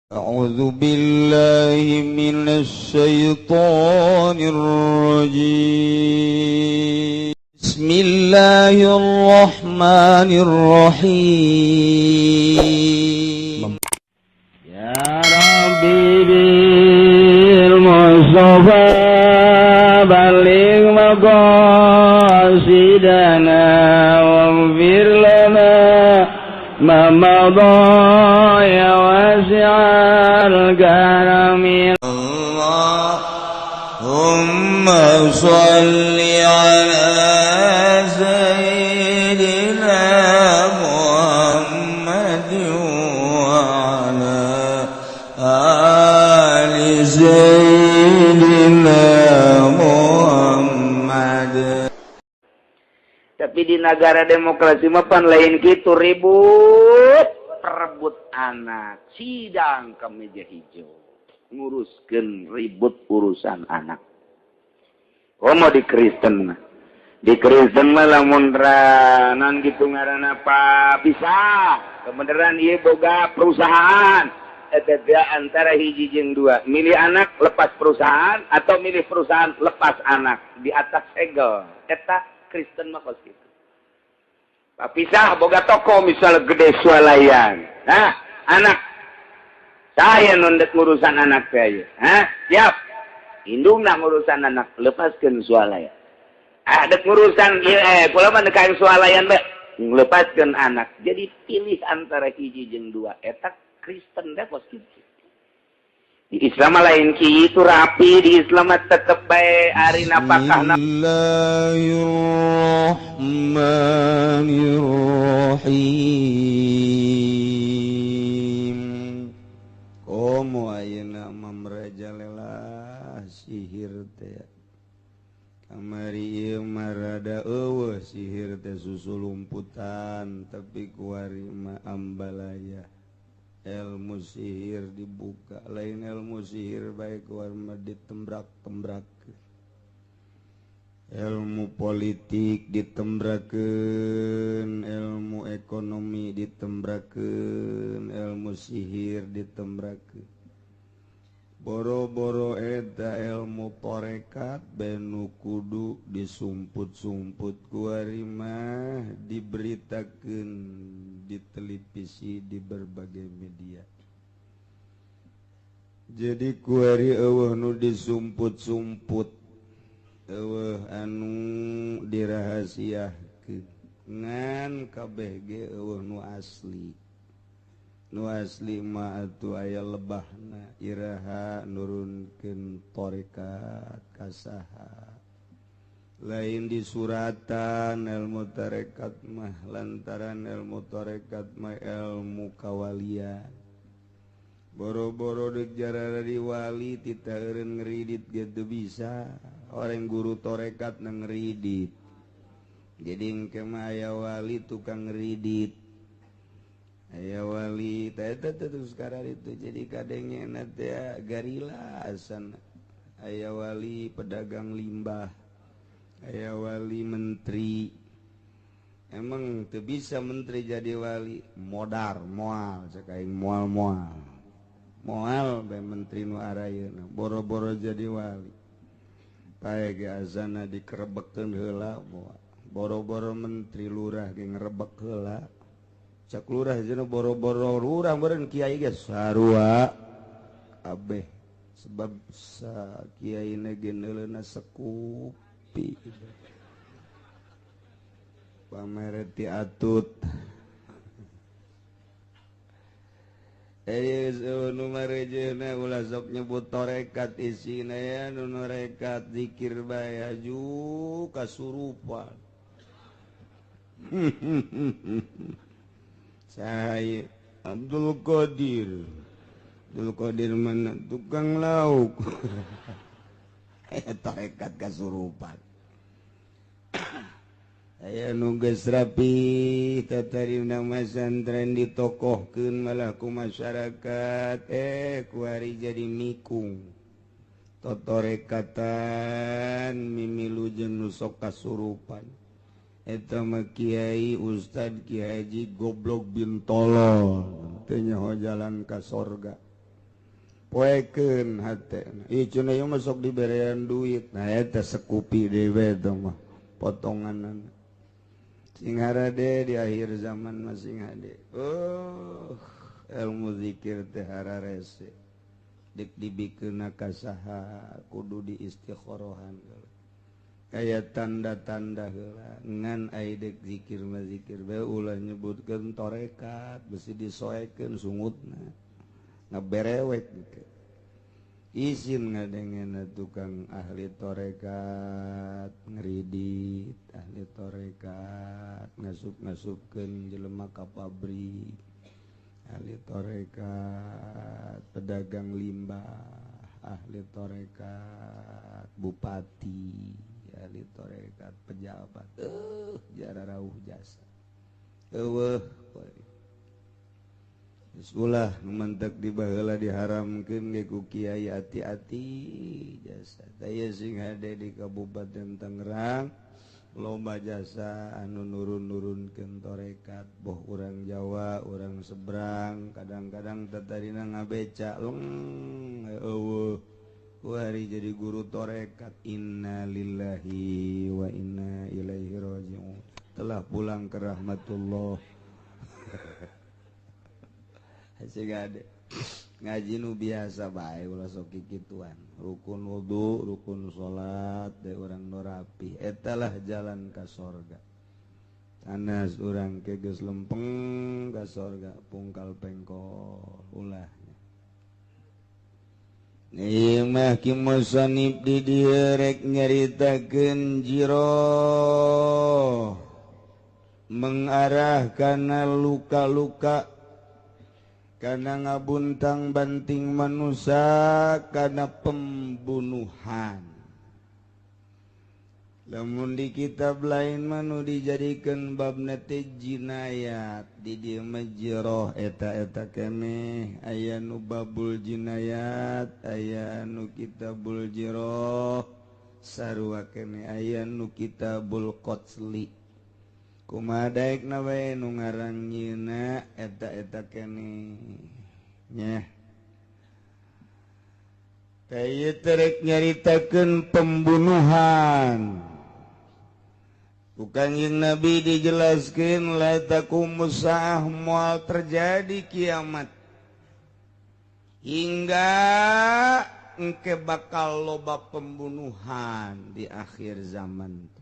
أعوذ بالله من الشيطان الرجيم. بسم الله الرحمن الرحيم. يا ربي بالمصطفى بلغ مقاصدنا واغفر لنا ما مضى يا واسع الكرم. اللهم صل على سيدنا محمد وعلى آل سيدنا محمد. Tapi di negara demokrasi mah pan lain gitu, ribut perebut anak, sidang ke meja hijau, nguruskan ribut urusan anak. Oh, mau di Kristen mah, di Kristen mah lamun non gitu ngaranna apa, bisa kebenaran ieu boga perusahaan eta teh antara hiji jeung dua, milih anak lepas perusahaan atau milih perusahaan lepas anak, di atas segel eta. Kristen mah kos gitu. Papisah boga toko misal gede swalayan. Nah, anak saya nundek ngurusan anak saya. Hah? Siap. Indungna ngurusan anak, lepaskan swalayan. Ada ngurusan ieu kula mah dek swalayan bae. Lepaskan anak. Jadi pilih antara hiji jeung dua. Eta Kristen deh kos gitu. Di Islam mah lain kitu, rapi. Di Islam mah tetep bae ari napakahna. بسم الله الرحمن الرحيم. Komo ayeuna mah merajalela sihir teh. Kamari ieu mah rada eueuh sihir teh, susu lumputan, tapi kuari mah ambalaya. Ilmu sihir dibuka, lain ilmu sihir baik, kuari mah ditembrak-tembrak. Ilmu politik ditembrakeun, ilmu ekonomi ditembrakeun, ilmu sihir ditembrakeun. Boro-boro eta, ilmu torekat benu kudu disumput-sumput, kuari mah diberitakeun di televisi, di berbagai media. Jadi kuari eueuh nu disumput-sumput, eueuh anu dirahasiakeun, ngan kabeh ge eueuh nu asli. Nu asli mah atuh aya lebahna, iraha nurunkeun tarekat kasaha, lain di suratan ilmu tarekat mah, lantaran ilmu tarekat mah ilmu kawalian. Boro-boro dek jaradi wali, tita eureun ngeridit gitu bisa. Orang guru torekat na ngeridit, jadi engke mah aya wali tukang ngeridit, aya wali teh terus sekarang itu. Jadi kadangnya teh garila asan aya wali pedagang limbah, aya wali menteri. Emang tuh bisa menteri jadi wali? Modar moal, cek aing moal, moal, moal bae menteri nu arayeuna. Boro-boro jadi wali, pae ge azana dikerebekkeun heula moal. Boro-boro menteri, lurah ge ngerebek heula. Cak lurah jeung boro-boro lurah, meureun kiai ge sarua kabeh, sebab sa kiai ge neuleuna sekupi pamereti atut. Eh, nu marejena ulah sok nyebut torekat, isina ya nu norekat zikir bae aju kasurupan. Saya Abdul Qadir, Abdul Qadir mana? Tukang lauk. Tarekat kasurupan. Aya nu geus rapi tatarina masantren ditokohkeun malah ku masyarakat, kuari jadi mikung totorekatan, mimilu jeung nu sok kasurupan. Eta mah kiai, ustad, kiai haji goblok bin tolol, teu nyaho jalan ka sorga. Poekeun hatena. Ih cenah ieu mah sok diberean duit. Nah eta sekupi deui eta mah potonganna. Sing harade di akhir zaman mah sing hade. Oh, ilmu zikir teh hararese. Dek dibikeunna ka saha kudu diistikhorohan heula. Kaya tanda-tanda heula ngan ai dek zikir mah zikir bae ulah nyebutkeun tarekat besi disoekeun sungutna. Ngaberewek gitu. Izin ngadengena tukang ahli tarekat ngeridit, ahli tarekat ngasup-ngasupkeun jelema ka pabrik, ahli tarekat pedagang limbah, ahli tarekat bupati, ahli tarekat pejabat. Jara rauh jasa. Eueuh ulah mentek di baheula diharamkeun ge ku kiai ati-ati jasa. Taya sing hade di Kabupaten Tangerang loba jasa anu nurun-nurunkeun tarekat boh urang Jawa, urang seberang, kadang-kadang tatarina ngabeca leng eueuh ku hari jadi guru tarekat. Innalillahi wa inna ilaihi rajiun. Telah pulang ke rahmatullah. Sehingga ngaji nu biasa bae ulah sok kikituan. Rukun wudu, rukun salat de urang nu rapi. Eta lah jalan ka sorga. Sanes urang ke geus lempeng ka sorga pungkal pengkol ulah. Ieu mah ki musannif di dieu rek nyaritakeun jiro mengarah kana luka-luka karena ngabuntang banting manusia karena pembunuhan. Lamun di kitab lain manu dijadikan bab nete jinayat di dieu mah jiroh eta-eta keneh aya nu babul jinayat, aya nu kitabul jiroh, sarua keneh aya nu kitabul qatli. Kumaha daekna bae nu ngarang nyieuna eta-eta keneh nya. Teh ieu teh rek nyaritakeun pembunuhan. Ku Kanjeng Nabi dijelaskeun la taqumus saah moal terjadi kiamat hingga engke bakal loba pembunuhan di akhir zaman.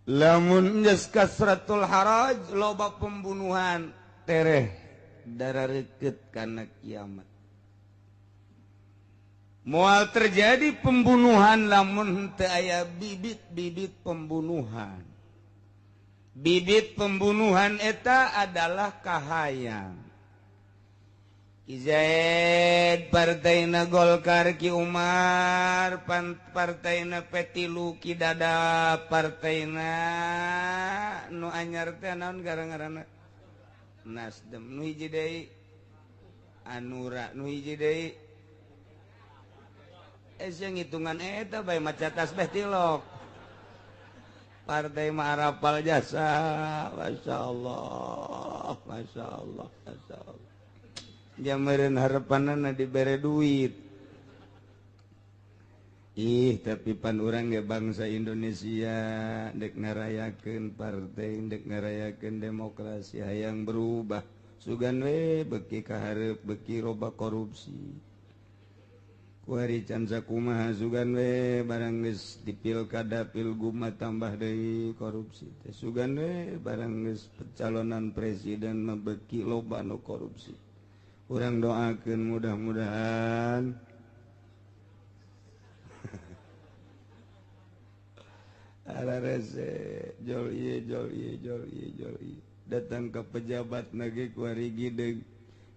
Lamun geus kasratul haraj loba pembunuhan tereh darah reukeut kana kiamat. Moal terjadi pembunuhan lamun teu aya bibit-bibit pembunuhan. Bibit pembunuhan eta adalah kahayang. Ki Zaid partaina Golkar, Ki Umar partaina P3, Ki Dada partaina nu anyar teh naon gara-garana Nasdem, nu hiji deui Anura, nu hiji deui sia ngitungan eta bae maca tasbih tilok. Partai mah arapal jasa. Masyaallah, masyaallah, masyaallah. Jameureun harepanana dibere duit. Ih, tapi pan urang ge bangsa Indonesia dek ngarayakeun partai, dek ngarayakeun demokrasi hayang berubah. Sugan we beki kahareup beki loba korupsi. Ku hari can sakumaha sugan we barang geus di pilkada pilgub mah tambah deui korupsi teh. Sugan we barang geus pencalonan presiden mah beki loba nu korupsi. Urang doakeun mudah-mudahan ala rese jol ieu jol ieu jol ieu jol ieu datang ke pejabat nage ku ari gideg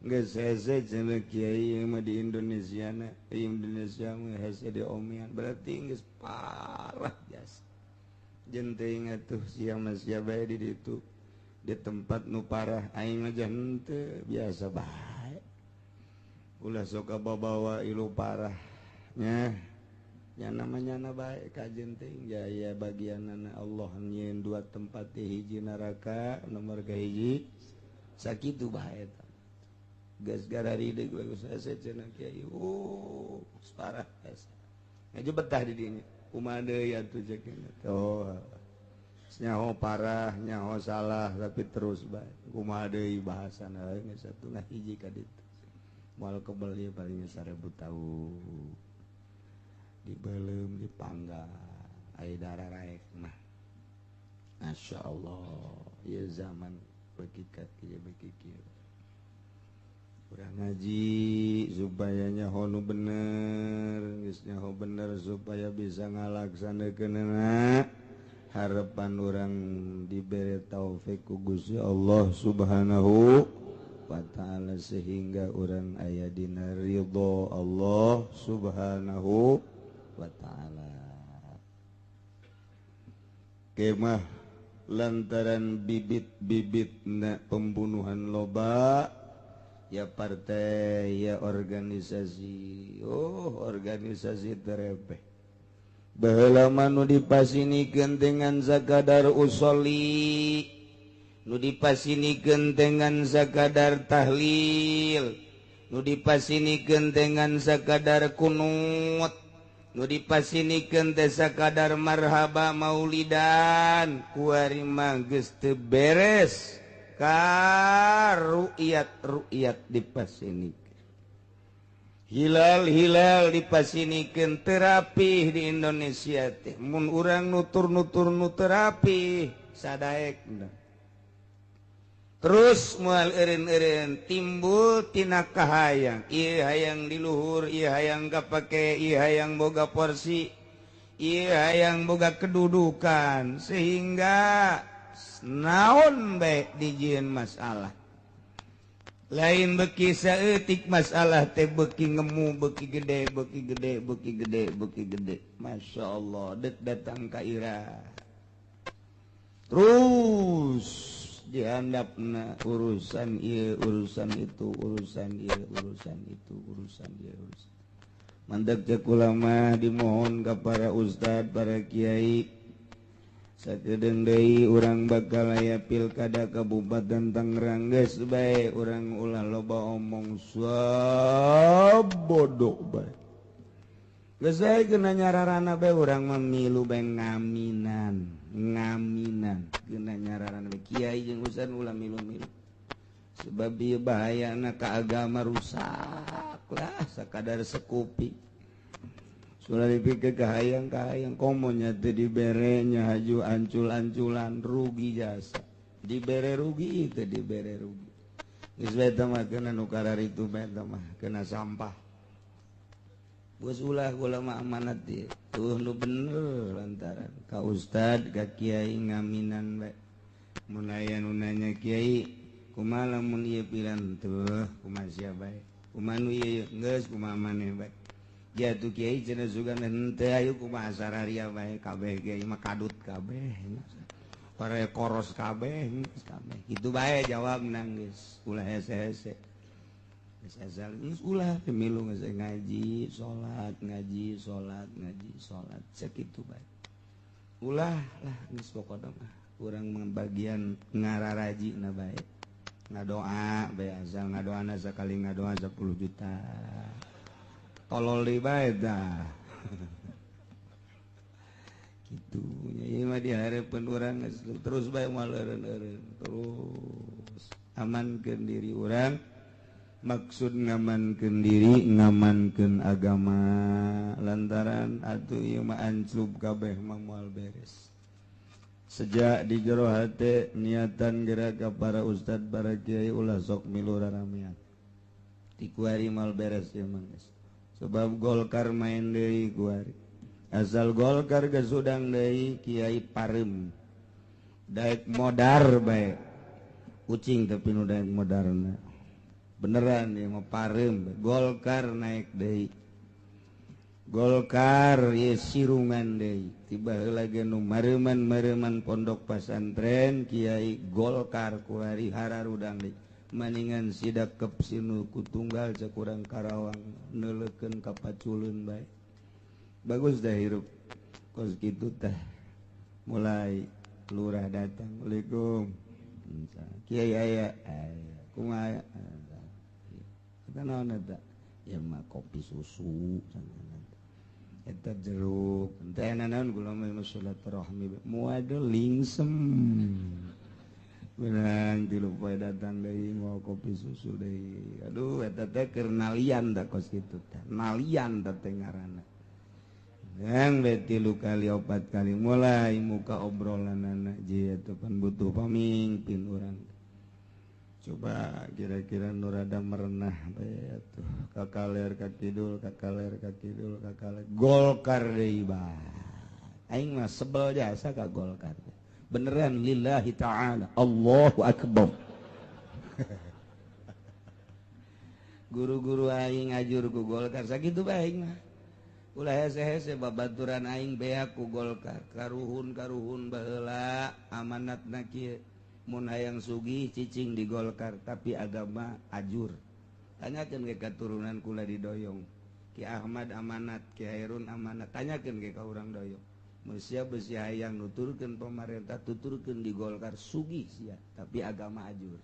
geus hese cenah kiai mah di Indonesia na Indonesia mah hese di omean berarti geus parah jasa jeung teuing atuh sia mah sia bae di ditu di tempat nu parah aing mah henteu biasa bae. Ulah sok bawa ilu parah nya nya namanya na bae kajen teh jaya bagianana Allah nyieun dua tempat di hiji neraka nomor kahiji sakitu bae eta. Geus garari deui geus hese cenah kiai. Oh, parah hese. Ngaji betah di dinya. Kumaha deui atuh cek. Oh. Nyaho parah, nyaho salah, tapi terus bae. Kumaha deui bahasana geus satungah hiji ka ditu. Moal kebel ieu paling 1000 tahun. Dibeuleum dipanggang aya darah raek mah. Masya Allah, ieu zaman beuki ka kieu beuki kieu. Urang ngaji supaya nyaho nu bener, geus nyaho bener supaya bisa ngalaksanakeunana. Harapan orang diberi taufik ku Gusti Allah Subhanahu wa ta'ala sehingga orang aya dina ridho Allah Subhanahu wa ta'ala. Kemah lantaran bibit-bibit na pembunuhan loba ya partai ya organisasi, oh organisasi terepeh. Baheula mah nu dipasinikeun dengan sakadar usoli, nu dipasinikeun dengan sakadar tahlil, nu dipasinikeun dengan sakadar kunut, nu dipasinikeun teh sakadar marhaba maulidan. Kuari mah geus teu beres ka ru'yat-ru'yat dipasinikeun. Hilal-hilal dipasinikeun terapi di Indonesia teh. Mun urang nutur-nutur nu terapi sadaek. Terus moal eureun-eureun timbul tina kahayang. Ieu hayang di luhur, ieu hayang kapake, ieu hayang boga porsi, ieu hayang boga kedudukan, sehingga naon bae dijieun masalah. Lain beki saeutik masalah teh beki ngemu, beki gede, beki gede, beki gede, beki gede. Masya Allah, dek datang ka ira. Terus dihandapna urusan ieu, urusan itu, urusan ieu, urusan itu, urusan ieu, urusan. Mandek cek ulama dimohon ka para ustad, para kiai. Sakedeung deui urang bakal aya pilkada Kabupaten Tangerang geus bae urang ulah loba omong sabodo bae. Geus bae geuna nyararana bae urang mah milu bae ngaminan, ngaminan geuna nyararana bae kiai jeung ustad ulah milu-milu. Sebab ieu bahayana ka agama rusak lah sakadar sekupi. Sudah dipikir kahayang-kahayang komonya teu diberenya haju ancul-anculan rugi jasa. Dibere rugi teu dibere rugi. Geus bae teh mah kena nu kararitu bae teh mah kena sampah. Geus ulah kula mah amanat ieu. Tuh nu bener lantaran ka ustad ka kiai ngaminan bae. Mun aya nu nanya kiai kumaha lamun ieu pilan tuh kumaha sia bae. Kumaha nu ieu geus kumaha maneh bae. Jatuh kiai cenah sugan henteu ayu kumaha sararia bae kabeh kiai mah kadut kabeh. Pare koros kabeh geus kabeh. Kitu bae jawab geus ulah hese-hese. Geus asal geus ulah pemilu geus ngaji, salat, ngaji, salat, ngaji, salat sakitu bae. Ulah lah geus pokona mah urang mah bagian ngararajina bae. Ngadoa bae asal ngadoana sakali ngadoa 10 juta. Tolol deui bae tah. Kitu nya ieu mah dihareupeun urang terus bae moal eureun-eureun terus amankeun diri urang. Maksud ngamankeun diri ngamankeun agama lantaran atuh ieu mah anclub kabeh mah moal beres. Sejak di jero hate niatan gerak ka para ustad para kiai ulah sok milu raramean. Ti kuari moal beres ieu mah geus. Sebab Golkar main deui kuari. Asal Golkar geus hudang deui kiai pareum. Daek modar bae. Ucing tapi nu daek modarna. Beneran ieu mah pareum. Golkar naik deui. Golkar ieu sirungan deui. Tiba heula ge nu mareuman-mareuman pondok pasantren kiai Golkar kuari hararudang deui. Maningan sidak kep sinu kutunggal cakurang Karawang neuleukeun ka paculeun bae. Bagus dah hirup kos kitu teh. Mulai lurah datang, Assalamualaikum. Kiai aya, kumaha? Eta naon eta? Ya mah kopi susu eta jeruk. Teh naon kula mah silaturahmi. Moal lingsem. Benang tilu poe datang deui mau kopi susu deui. Aduh eta teh keur nalian da kos kitu teh. Nalian da teh ngaranna. Yang be tilu kali opat kali mulai muka obrolanana je eta pan butuh pamimpin urang. Coba kira-kira nu rada merenah bae atuh ka kaler ka kidul ka kaler ka kidul ka kaler Golkar deui bae. Aing mah sebel jasa ka Golkar. Beneran lillahi ta'ala Allahu akbar. Guru-guru aing ngajur ku Golkar sakitu bae aing mah. Ulah hese-hese babaturan aing beak ku Golkar. Karuhun-karuhun baheula amanatna kieu. Mun hayang sugih cicing di Golkar tapi agama ajur. Tanyakeun ke katurunan kula di Doyong. Ki Ahmad amanat, Ki Hairun amanat. Tanyakeun ke ka urang Doyong. Manusia besi hayang nuturkeun pemerintah tuturkeun di Golkar sugih sia tapi agama ajur.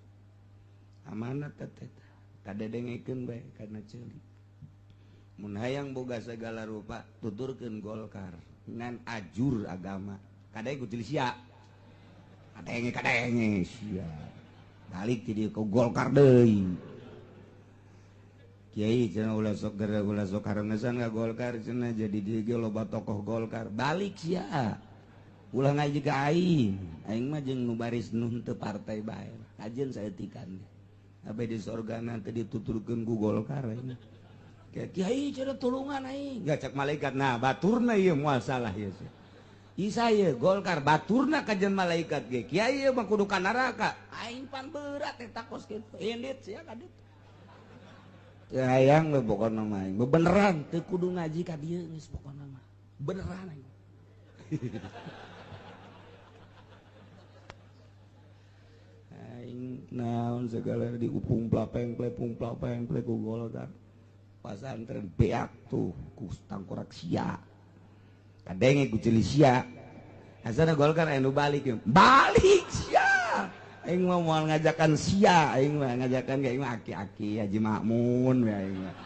Amanat teh kadedengekeun bae kana ceuli. Mun hayang boga segala rupa tuturkeun Golkar ngan ajur agama. Kadenge ku sia. Kadenge kadenge sia. Balik ti dieu ku Golkar deui. Kiai cenah ulah sok geura ulah sok harengesan ka Golkar cenah jadi dieu ge loba tokoh Golkar balik sia ulah ngaji ka aing aing mah jeung nu baris nu henteu partai bae kajeun saeutikan sampai di sorgana teu dituturkeun ku Golkar aing kiai cenah tulungan aing gak cek malaikat nah baturna ieu moal salah ieu Isa ieu Golkar baturna kajeun malaikat ge kiai ieu mah kudu ka neraka aing pan berat eta kos kitu indit sia ka ditu. Hayang we pokona mah aing beneran teu kudu ngaji ka dieu geus pokona mah beneran aing. Aing naon segala diupung plapeng plepung plapeng ple ku Golkar pasantren beak tuh ku tangkorak sia kadenge ku ceuli sia asana Golkar anu balik balik sia. Aing mah moal ngajakan sia, aing mah ngajakan ka aing mah aki-aki Haji Makmun we aing mah.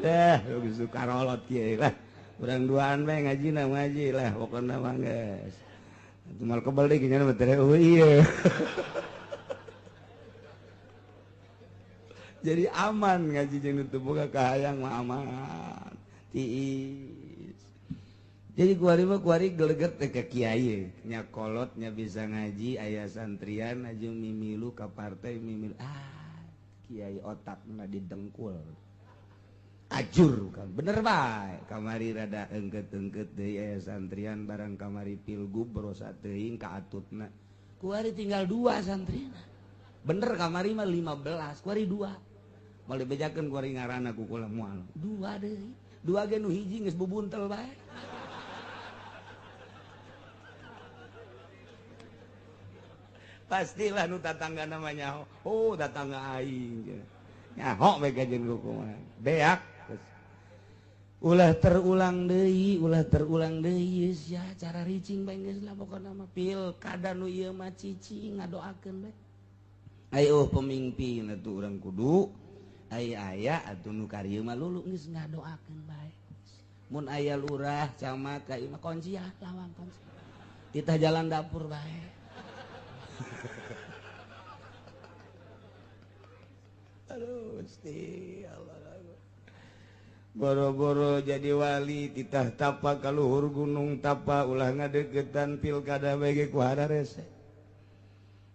Deh, geus karolot kieu lah. Urang duaan bae ngajina ngaji lah pokona mah geus. Atuh mal kebel deui nya mah teh eueuh ieu. Jadi aman ngaji jeung nu teu boga kahayang mah aman. Tiis. Jadi kuari mah kuari geleget teh ka kiai nya kolotnya bisa ngaji aya santrian aju mimilu ka partai mimilu ah kiai otakna didengkul ajur kan bener bae kamari rada engket-engket deui aya santrian barang kamari pilgub berosa teuing ka atutna kuari tinggal 2 santrina bener kamari mah 15 kuari 2 moal dibejakeun kuari ngaranna ku kula moal 2 deui 2 ge nu hiji geus bubuntel bae. Pastilah nu tatangga namanya oh tatangga aing nyaho bae kajeun kumaha beak ulah terulang deui sia cara ricing bae geus lah pokona mah pilkada nu ieu mah cicing ngadoakeun bae ayo pemimpin atuh urang kudu aya aya atuh nu karieu mah lulu geus ngadoakeun bae mun aya lurah camat ka ieu mah kuncian lawang kunci titah jalan dapur bae. Aduh, Gusti Allah. Boro-boro jadi wali titah tapa kaluhur gunung tapa ulah ngadeukeutan pilkada bae ge ku hararese.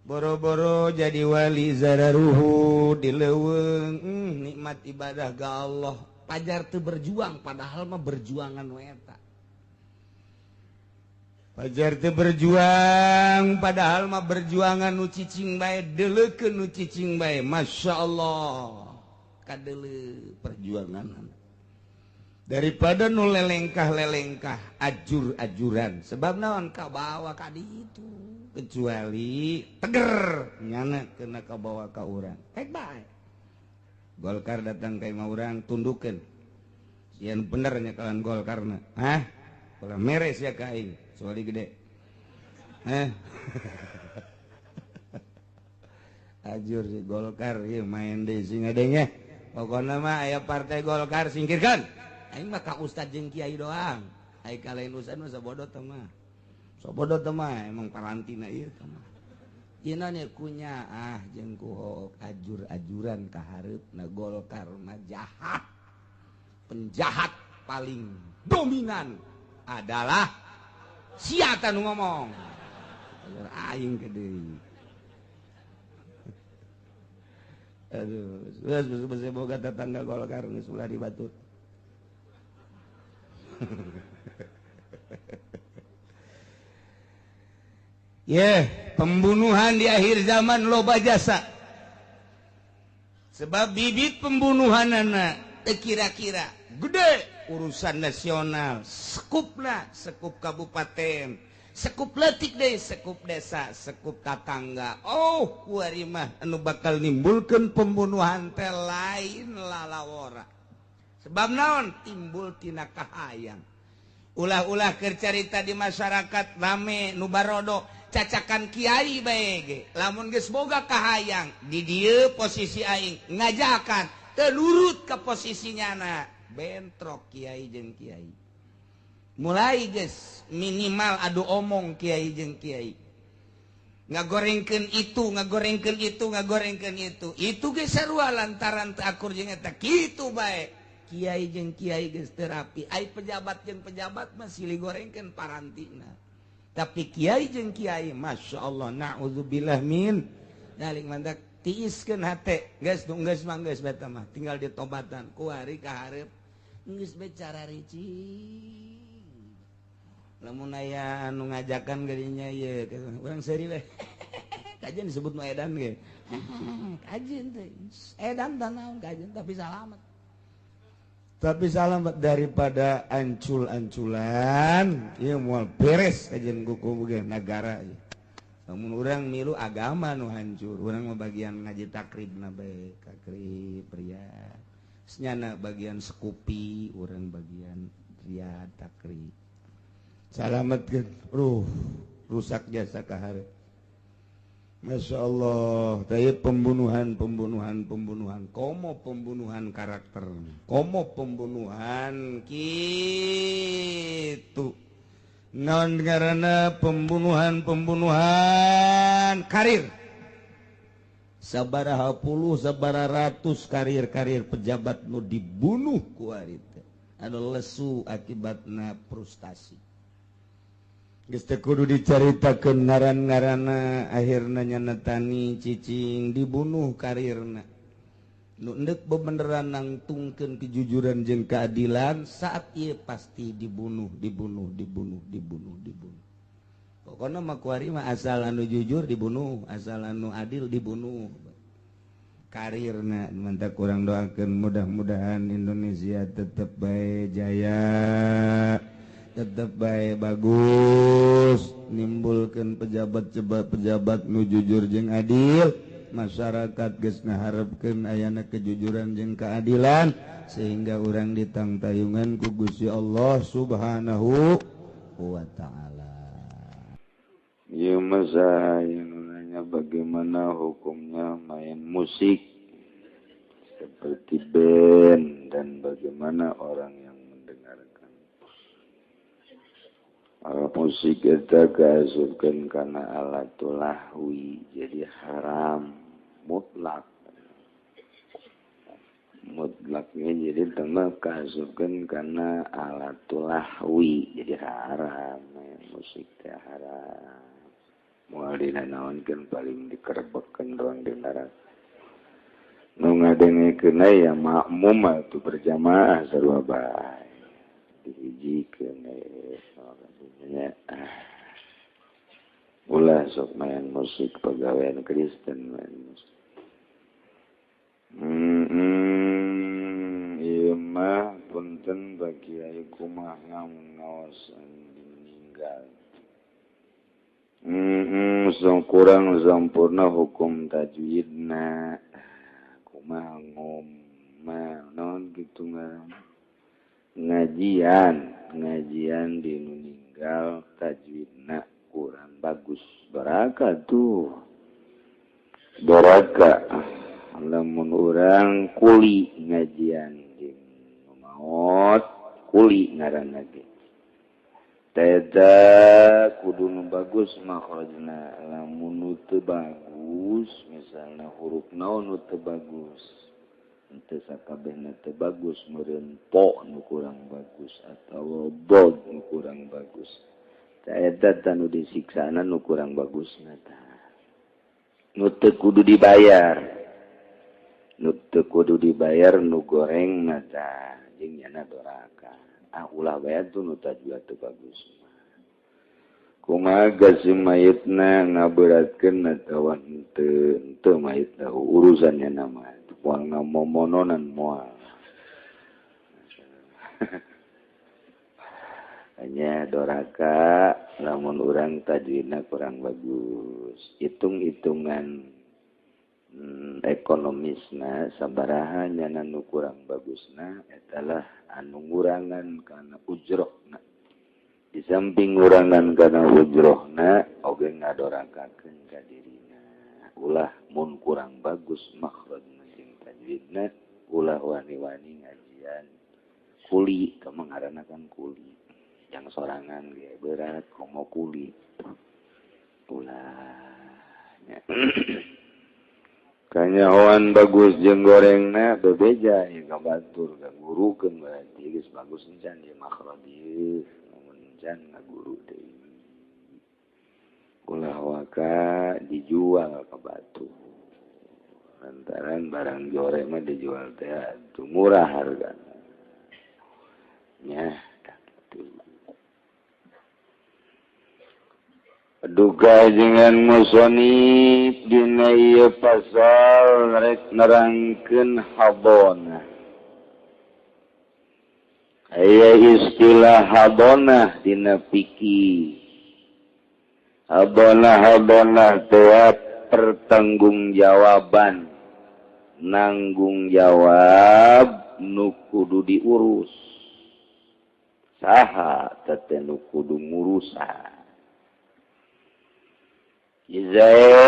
Boro-boro jadi wali zararuhu di leuweung nikmat ibadah ga Allah. Pajar teu berjuang padahal mah berjuangan we eta. Pajar teu berjuang padahal mah berjuangan nu cicing bae deuleukeun nu cicing bae Masya Allah kadeuleu perjuangan daripada nu lelengkah-lelengkah ajur-ajuran sebab naon kabawa ka ditu kecuali teger nyana kena kabawa ka urang rek bae Golkar datang ka imah urang tundukeun sieun bener nya kalan Golkarna hah ulah meres ya ka aing soalnya gede ajur si Golkar ieu main deui sing adenge Pokona mah aya partai Golkar singkirkan. Aing mah ka ustad jeung kiai doang. Aing ka lain ustad mah sabodo teh mah. Sabodo teh mah emang parantina ieu teh mah. Dina kunya ah jeung ku hook ajur-ajuran ka hareupna Golkar mah jahat. Penjahat paling dominan adalah sia tah nu ngomong. Aing gede. Aduh, geus boga tetangga Golkar geus ulah dibatut. Ye, pembunuhan di akhir zaman loba jasa. Sebab bibit pembunuhanana teu kira-kira gede urusan nasional, sekupna, sekup kabupaten, sekup letik deh, sekup desa, sekup tatangga. Oh, kuari mah anu bakal nimbulkeun pembunuhan teh lain lalawora. Sebab naon timbul tina kahayang. Ulah-ulah keur carita di masyarakat rame nu barodo cacakan kiai bae ge. Lamun geus boga kahayang di dieu posisi aing ngajakan teu nurut ka posisi nyana, bentrok kiai jeung kiai. Mulai geus minimal adu omong kiai jeung kiai. Ngagorengkeun itu, ngagorengkeun itu, ngagorengkeun itu. Itu geus sarua lantaran teu akur jeung eta kitu bae. Kiai jeung kiai geus teu rapi, ai pejabat jeung pejabat mah silih gorengkeun parantina. Tapi kiai jeung kiai Masya Allah na'udzubillah min dzalik mandak tiiskeun hate geus nu geus mah geus beta mah tinggal ditobatan kuari ka hareup geus be cara ricing. Lamun aya anu ngajakan geunya ieu urang seuri we. Kajian disebut nu edan ge. Kajian teh edan tah naon kajian tapi salamet. Tapi salamet daripada ancul-anculan ieu moal beres kajian kuku ge nagara ieu. Lamun urang milu agama nu hancur, urang mah bagian ngaji takribna bae, takrib riyad. Senyana bagian sekupi, urang bagian riyad takrib. Salametkeun, rusak jasa ka hareup. Masya Allah, tapi pembunuhan, pembunuhan, pembunuhan, komo pembunuhan karakter, komo pembunuhan gitu. Non karena pembunuhan, pembunuhan karir. Sabaraha puluh, sabaraha ratus karir-karir pejabat nu dibunuh ku ari teh. Anu lesu akibatna frustasi. Geus teu kudu dicaritakeun ngaran-ngaranna akhirna nyana tani cicing dibunuh karirna. Nu endek bebeneran nangtungkeun kejujuran jeung keadilan saat ieu pasti dibunuh, dibunuh, dibunuh, dibunuh, dibunuh. Pokona mah kuari mah asal anu jujur dibunuh, asal anu adil dibunuh. Karirna mantap kurang doakeun mudah-mudahan Indonesia tetep bae jaya. Tetep baik bagus nimbulkan pejabat-pejabat nu jujur jeung adil, masyarakat geus ngaharepkeun ayana kejujuran jeung keadilan sehingga urang ditangtayungan ku Gusti Allah Subhanahu wa taala. Ieu mah saya nanya bagaimana hukumnya main musik seperti band dan bagaimana orang yang mendengarkan. Alat musik eta kaasupkeun kana alat lahwi jadi haram mutlak. Mutlaknya jadi tambah kaasupkeun kana alat lahwi jadi haram. Musik teh haram. Moal dina naonkeun paling dikerebekkeun doang di neraka. Nu ngadengekeun ya makmum atuh berjamaah sarua bae. Dihijikeun nya ulah sok main musik pegawaian Kristen main musik. Ieu mah punten bagi kiai kumaha ngaos meninggal. So kurang sampurna hukum tajwidna kumaha ngomel naon kitu ngaran ngajian di meninggal tajwidna kurang bagus. Baraka tuh, baraka. Lamun urang kuli ngajian jeung maot kuli ngaranna ge. Teda kudu nu bagus makhrajna. Lamun nu teu bagus, misalna huruf naon nu teu bagus, teu sakabehna teu bagus, meureun po nu kurang bagus atawa bod nu kurang bagus. Eta tah nu disiksana nu kurang bagusna tah. Nu teu kudu dibayar. Nu teu kudu dibayar nu gorengna tah jeung nyana doraka. Ah ulah bae tuh nu tajwid teu bagus. Kumaha si mayitna ngaberatkeun atawa henteu mayitna urusannya nama moal ngamomononan moal. Hanya doraka lamun urang tajwidna kurang bagus. Hitung-hitungan ekonomisna sabaraha nyana nu kurang bagusna etalah anu ngurangan kana ujrohna. Di samping ngurangan kana ujrohna oge ngadorakakeun ka dirina. Ulah mun kurang bagus makhrajna jeung tajwidna ulah wani-wani ngajian kuli, kamangarana kan kuli. Yang sorangan ge berat komo kuli. Ulah nya. Kanyahoan bagus jeung gorengna bebeja ieu ka batur ka gurukeun berarti geus bagus encan ieu makhraj ieu mun encan ngaguru deui. Ulah waka dijual ka batur. Lantaran barang goreng mah dijual teh atuh murah hargana. Nya kitu. Duka dengan musonif dina ieu pasal rek nerangkeun habonah. Aya istilah habonah dina fikih. Habonah teh pertanggungjawaban, nanggung jawab nu kudu diurus. Saha teh nu kudu ngurusan. Zaid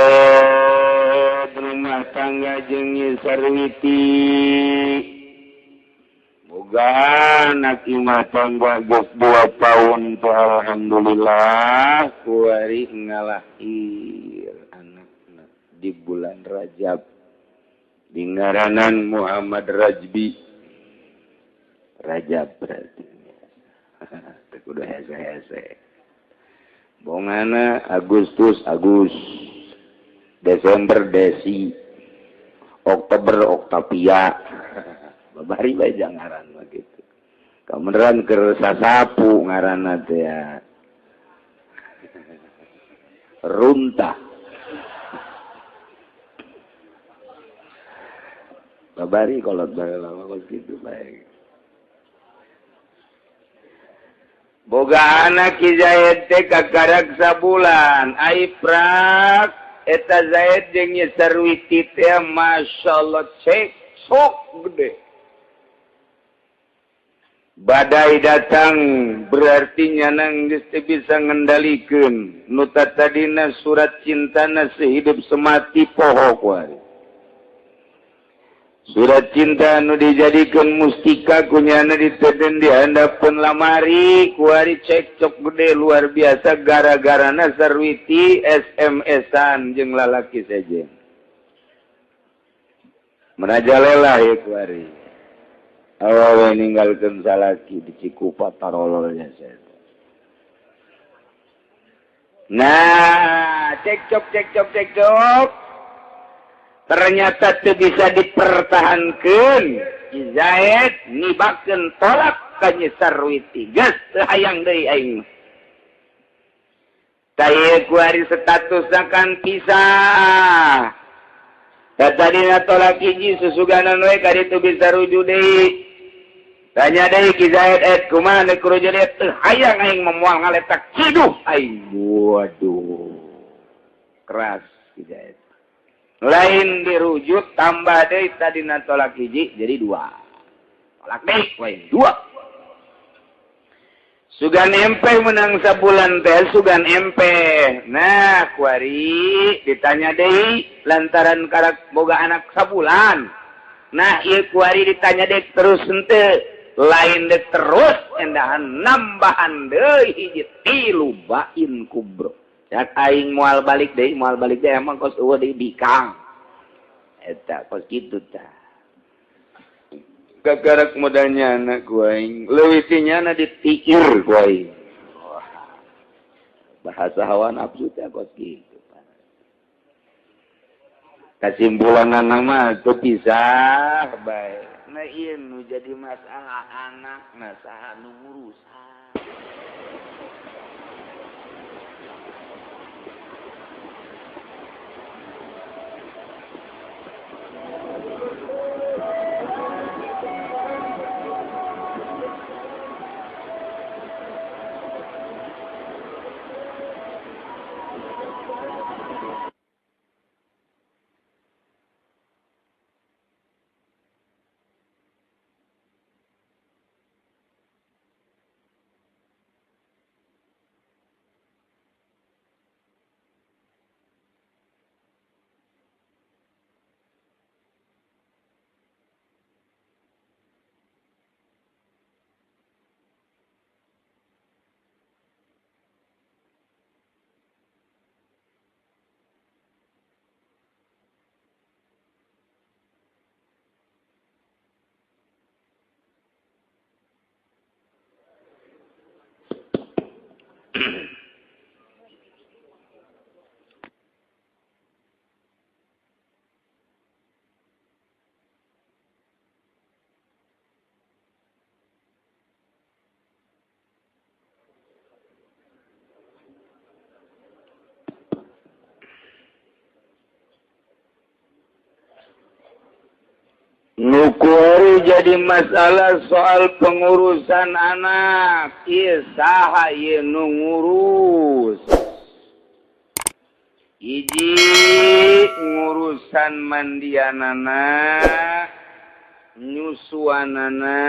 rumah tangga jeung Sarwiti boga anak imah tangga geus 2 tahun teh alhamdulillah kuari ngalahir anakna di bulan Rajab di ngaranan Muhammad Rajbi. Rajab berarti teu kudu hese-hese. Bongana Agustus Agus, Desember Desi, Oktober Oktavia. Babari bae jangaran mah kitu. Kameneran keur sasapu ngaranna teh ya. Runtah. Babari kolot baheula mah kos kitu bae. Boga anak Ki Zaid teh kakarak sabulan ai prak eta Zaid jeung Nyi Sarwiti teh masyaallah cek sok gede. Badai datang berarti nyanang geus teu bisa ngendalikeun nu tatadina surat cintana sehidup semati poho kuari. Surat cinta nu dijadikan mustika kunyana diteden di handapeun lamari kuari cekcok gede luar biasa gara-garana Sarwiti SMS-an jeung lalaki sejen. Merajalela ieu kuari. Awewe ninggalkeun salaki di Cikupa tarololnya saya. Nah, cekcok cekcok cekcok. Ternyata teu bisa dipertahankeun. Zaid nibakeun tolak ka Nyi Sarwiti. Geus teu hayang deui aing. Tah ieu kuari statusna kan pisah. Tadina tolak hiji susuganan we ka ditu bisa rujuk deui. Tanya deui Ki Zaid et kumaha deuk rujuk deui teu hayang aing moal ngaletak ciduh aing. Waduh. Keras Ki Zaid. Lain dirujuk tambah deui tadina tolak hiji jadi 2. Tolak deui lain 2. Sugan empe menang sabulan teh sugan empe. Nah, kuari ditanya deui lantaran karak boga anak sabulan. Nah, ieu kuari ditanya deui terus henteu. Lain dek terus endahan nambahan deui hiji tilu bain kubro. Cak aing moal balik deui emang kos eueuh deui bikang. Eta kos kitu tah. Gagarak modalnya anak ku aing leuwih ti nyana ditikir ku aing. Bahasa hawa nafsu teh kos kitu. Kasimpulan mah teu pisah bae. Nah ieu nu jadi masalah anak na saha nu ngurusan. Nukuari jadi masalah soal pengurusan anak. Ieu saha ieu nu ngurus? Hiji ngurusan mandianana, nyusuanana,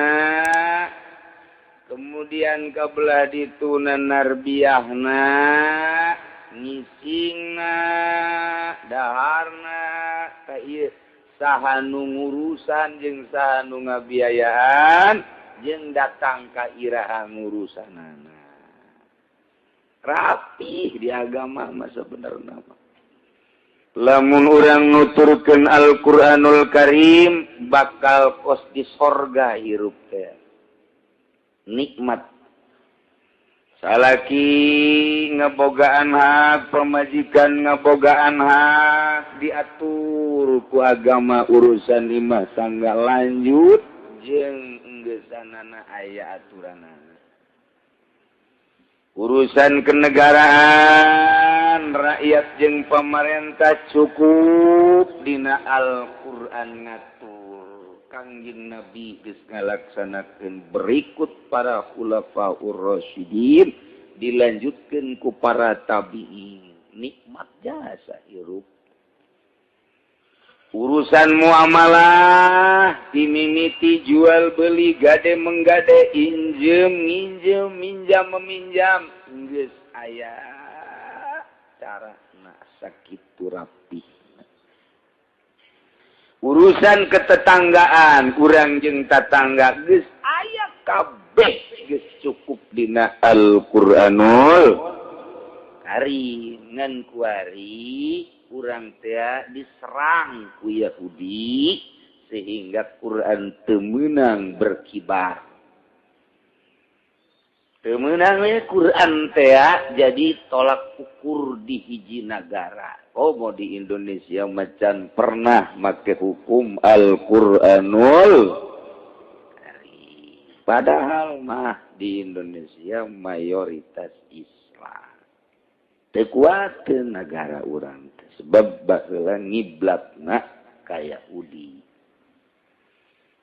kemudian kabelah dituna narbiahna, ngisingna, daharna, ta ieu saha nu ngurusan jeung saha nu ngabiayaan jeung datang ka iraha ngurusanana. Rapih di agama mah sabenerna mah. Lamun urang nuturkeun Al-Qur'anul Karim bakal kos di sorga hirup teh. Nikmat. Salaki ngebogaan hak, pemajikan ngebogaan hak, diatur ku agama urusan imah tangga lanjut jeung enggesanana aya aturanana. Urusan kenegaraan rakyat jeung pemerintah cukup dina Al-Qur'an ngatur. Kangjeng Nabi geus ngalaksanakeun berikut para khulafaur rasyidin dilanjutkeun ku para tabi'in. Nikmat jasa hirup. Urusan muamalah dimimiti jual beli gade menggade injem nginjem minjam meminjam geus aya carana sakitu rapih. Urusan ketetanggaan urang jeung tatangga geus aya kabeh geus cukup dina Al-Qur'anul Karim. Ngan kuari urang teh diserang ku Yahudi sehingga Quran teu meunang berkibar. Teu meunang we Quran teh jadi tolak ukur di hiji nagara. Oh, mau di Indonesia macan pernah make hukum Al-Qur'anul Karim. Padahal mah di Indonesia mayoritas Islam. Teu kuateun nagara urang teh sebab baheula ngiblatna ka Yahudi.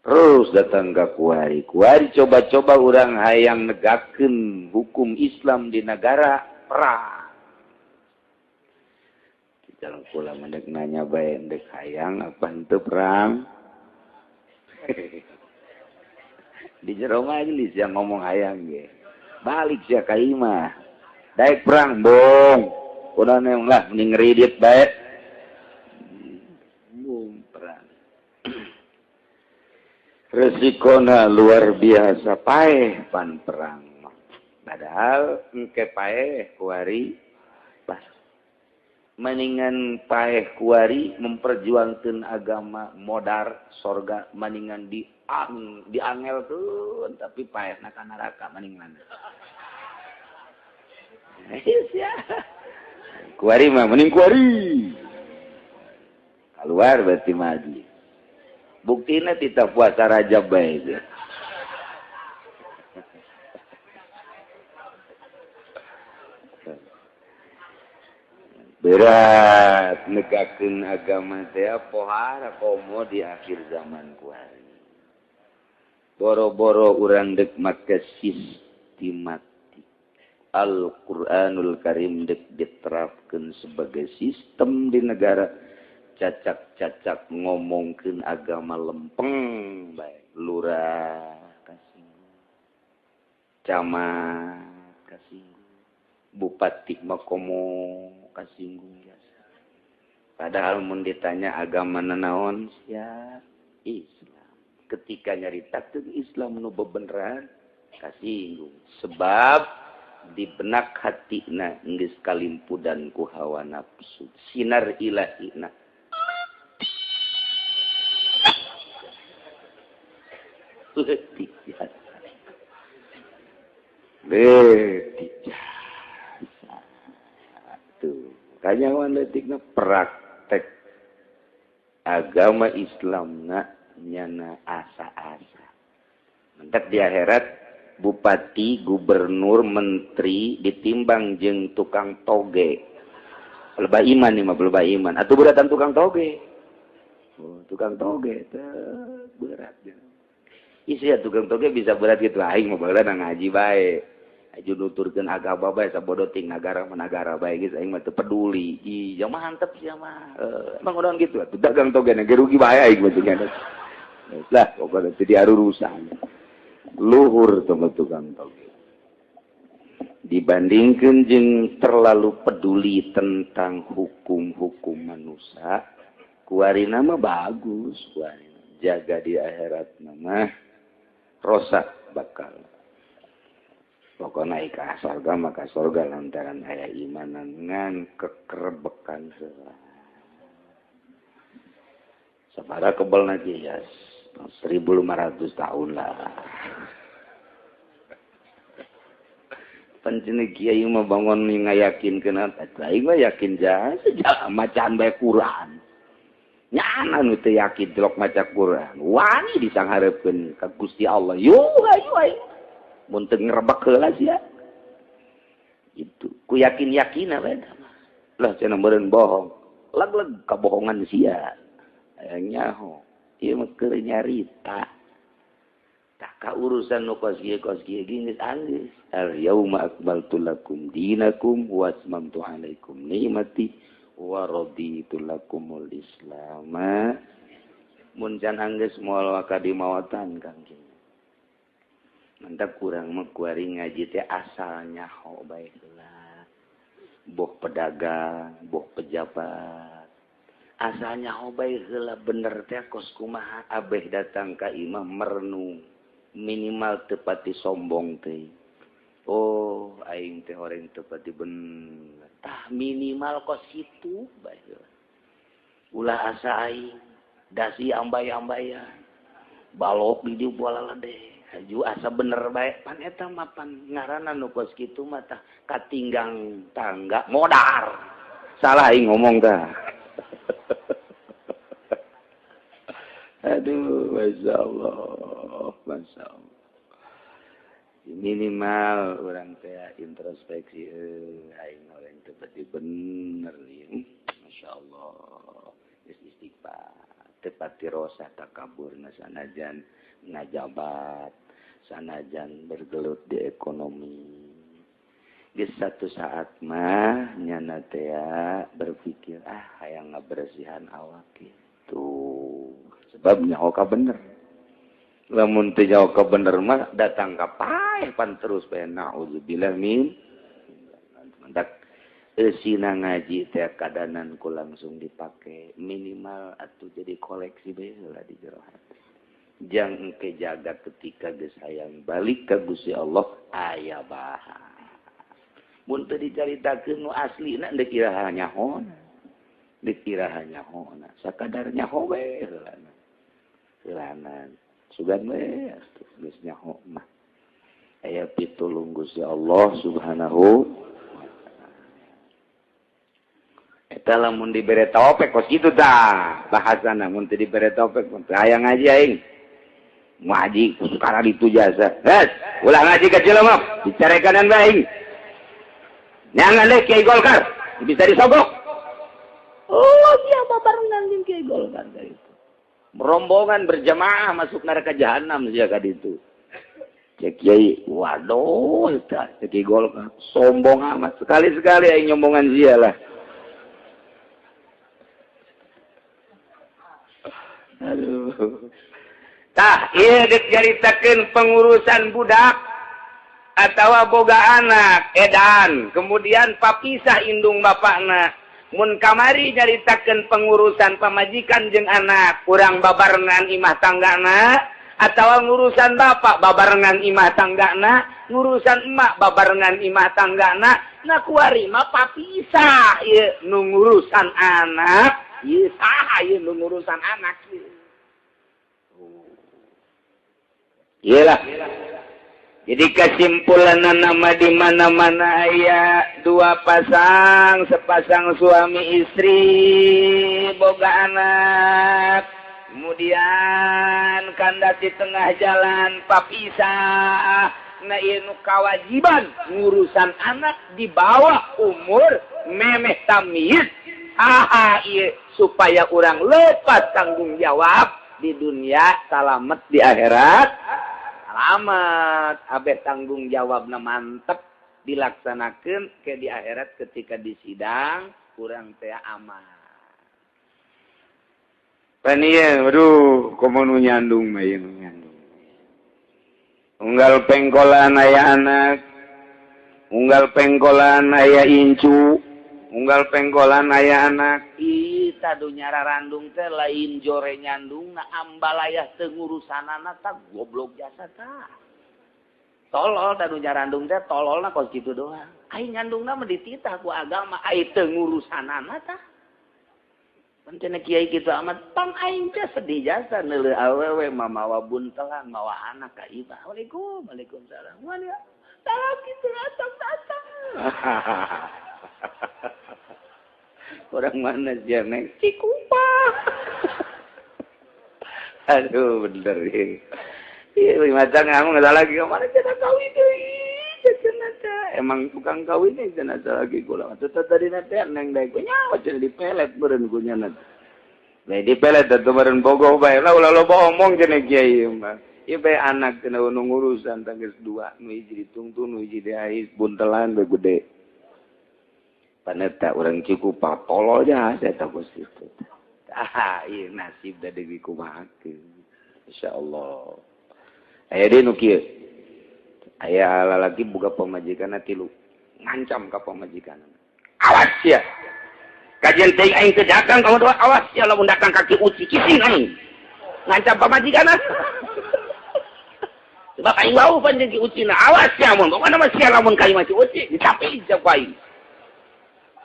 Terus datang ka kuari. Kuari coba-coba urang hayang negakeun hukum Islam di nagara perang. Jalan kula mendek nanya bae ndek hayang apa henteu perang. Di jero majelis yang ngomong hayang ge. Balik sia ka imah. Daek perang bong. Udah lah mending ngeridit bae. Bung perang. Resikona luar biasa paeh pan perang. Padahal engke paeh kuari pas. Maningan paeh kuari memperjuangkan agama modar sorga maningan diangel tuh tapi paeh na ka neraka maningan. Ya. Kuari mah mending kuari. Keluar berarti maju. Buktina tidak puasa Rajab bae. Berat negakeun agama teh pohara komo di akhir zaman kuari. Boro-boro urang dek make sistematik. Al-Qur'anul Karim dek diterapkeun sebagai sistem di negara. Cacak-cacak ngomongkeun agama lempeng bae. Lurah kasinggung, camat kasinggung, bupati mah komo kasinggung biasa. Padahal mun ditanya agama nanaon sia Islam. Ketika nyaritakeun Islam nu bebeneran kasinggung sebab di benak hatina geus kalimpudan ku hawa nafsu sinar ilahina. Leutik jasa. Leutik jasa. Tuh, kanyawan leutikna praktek agama Islamna nyana asa-asa. Mentak di akhirat bupati, gubernur, menteri ditimbang jeung tukang toge. Lebah iman nih mah, lebah iman. Atuh beratan tukang toge. Oh, tukang toge teh berat ya. Isi ya tukang toge bisa berat gitu aing mah baheula ngaji bae. Aju nuturkeun agama bae sabodo ting nagara managara bae geus aing mah teu peduli. Ih, jama hantep sia mah. Emang udah gitu atuh dagang toge na ge rugi bae aing mah cenah. Lah pokona teu diarurusan. Luhur teh tukang toge. Dibandingkeun jeung terlalu peduli tentang hukum-hukum manusia, kuarina mah bagus, kuarina jaga di akhirat mah rosak bakal. Pokoknya ka sorga maka sorga lantaran aya imanan ngan kekerebekan heula. Sabara kebel lagi ya 1500 tahun lah. Pancene kiai mah bangun ngayakinkeun aing mah yakin jasa macan bae Quran. Nyana nu teu yakin delok maca Quran. Wani disanghareupeun ka Gusti Allah. Yo ayo aing. Mun teu ngrebek heula sia. Itu ku yakin-yakina bae mah. Lah cenah meureun bohong. Leg-leg kabohongan sia. Hayang nyaho. Ieu mah keur nyarita. Tah ka urusan nu kos kieu geus anggeus. Al yauma akmaltu lakum dinakum wa atmamtu alaikum ni'mati wa raditu lakumul islam. Mun can anggeus moal waka dimawatan Kang. Mantap kurang mah kuari ngaji teh asal nyaho bae heula. Boh pedagang, boh pejabat. Asal nyaho bae heula bener teh kos kumaha abeh datang ka imah merenung. Minimal tepati sombong teh. Oh, aing teh horeng tepati bener. Tah minimal kos kitu bae heula. Ulah asa aing dasi ambay-ambayan. Balok di dieu bola deh. Haju asa bener bae pan eta mah pan ngaranna nu kos kitu mah tah katinggang tangga modar. Salah aing ngomong tah. Aduh, masyaallah, masyaallah. Minimal urang teh introspeksi aing urang teh berarti bener ieu. Masyaallah. Geus istighfar, teu pati rosa takaburna sanajan ngajabat, sanajan bergelut di ekonomi. Geus satu saat mah nyana teh berpikir ah hayang ngabersihan awak gitu. Sebab nyaho ka bener. Lamun teu jauh ka bener mah datang ka paeh pan terus bae naudzubillah min. Mantak eusina ngaji teh kadanan ku langsung dipake minimal atuh jadi koleksi bae heula di jero hati. Jang engke jaga ketika geus hayang balik ka Gusti Allah aya bahan. Mun teu dicaritakeun nu aslina deuk iraha nyahona. Deuk iraha nyahona sakadar nyaho we heulana. Heulana sugan we atuh geus nyaho mah. Aya pitulung Gusti Allah Subhanahu wa taala. Eta lamun dibere taufik kos kitu tah bahasana mun teu dibere taufik mun teu hayang ngaji aing. Ngaji sekarang itu jasa. Hes, ulah ngaji ka Cilemok, dicarekanan bae aing. Nyangan deh Kiai Golkar, bisa disogok. Oh, siapa barengan jeung Kiai Golkar itu. Rombongan berjamaah masuk neraka jahanam sia ka ditu. Cek Kiai, waduh eta cek Kiai Golkar sombong amat. Sekali-sekali aing nyombongan sia lah. Aduh. Tah, ieu geus nyaritakeun pengurusan budak atawa boga anak edan, kemudian papisah indung bapakna. Mun kamari nyaritakeun pengurusan pamajikan jeung anak, urang babarengan imah tanggana, atawa ngurusan bapak babarengan imah tanggana, ngurusan emak babarengan imah tanggana, nah kuari mah papisah ieu nu ngurusan anak, ieu saha ieu nu ngurusan anak ieu. Iyalah. Jadi kesimpulan nama di mana-mana aya dua pasang, sepasang suami istri, boga anak. Kemudian kandat di tengah jalan papisah. Nah ieu nu kawajiban ngurusan anak di bawah umur memeh tamyiz. Saha ieu supaya urang lepas tanggung jawab di dunia, salamet di akhirat. Selamat, abeh tanggung jawabna mantep dilaksanakeun ke di akhirat ketika di sidang kurang teh aman. Pan ieu, aduh, komo nu nyandung mah ieu nu nyandung. Unggal pengkolan aya anak, unggal pengkolan aya incu, unggal pengkolan aya anak. Ih, tadu nyararandung teh lain jore nyandung na ambalayah teu ngurusanana tah goblok jasa tah. Tolol tadu nyarandung teh tololna kos kitu doang. Ai nyandungna mah dititah ku agama, ai teu ngurusanana tah. Pan kiai kitu amat pang aing teh sedih jasa neuleuh awewe mamawa buntelan mawa anak ka imah. Waalaikum, waalaikumsalam. Wan ya. Salam kitu datang-datang. Orang mana sih neng? Cikupa. Aduh bener ya. Iya macam kamu nggak lagi kemana cenah kawin deui cenah teh. Emang tukang kawin nih cenah lagi kula. Tetep tadi nate neng daek nyawa cenah dipelet beureun ku nya. Bae dipelet atuh beureun bogoh bae. Lah ulah loba omong cenah kiai mah. Ieu bae anak cenah nu ngurusan tanggeus dua nu hiji ditungtun nu hiji diais buntelan bae gede. Paneta orang Cikupa tolol aja saya takut situ. Ah, iya nasib da deui kumahakeun. Insyaallah. Aya deui nu kieu. Aya lalaki boga pamajikanna tilu. Ngancam ka pamajikanna. Awas sia. Kajian teuing aing teu dagang kamu doa awas sia lamun datang kaki uci kising aing. Ngancam pamajikanna. Sebab aing wau pan jeung ki ucina awas sia mun. Pokona mah sia lamun ka imah ki uci ditapi ku aing.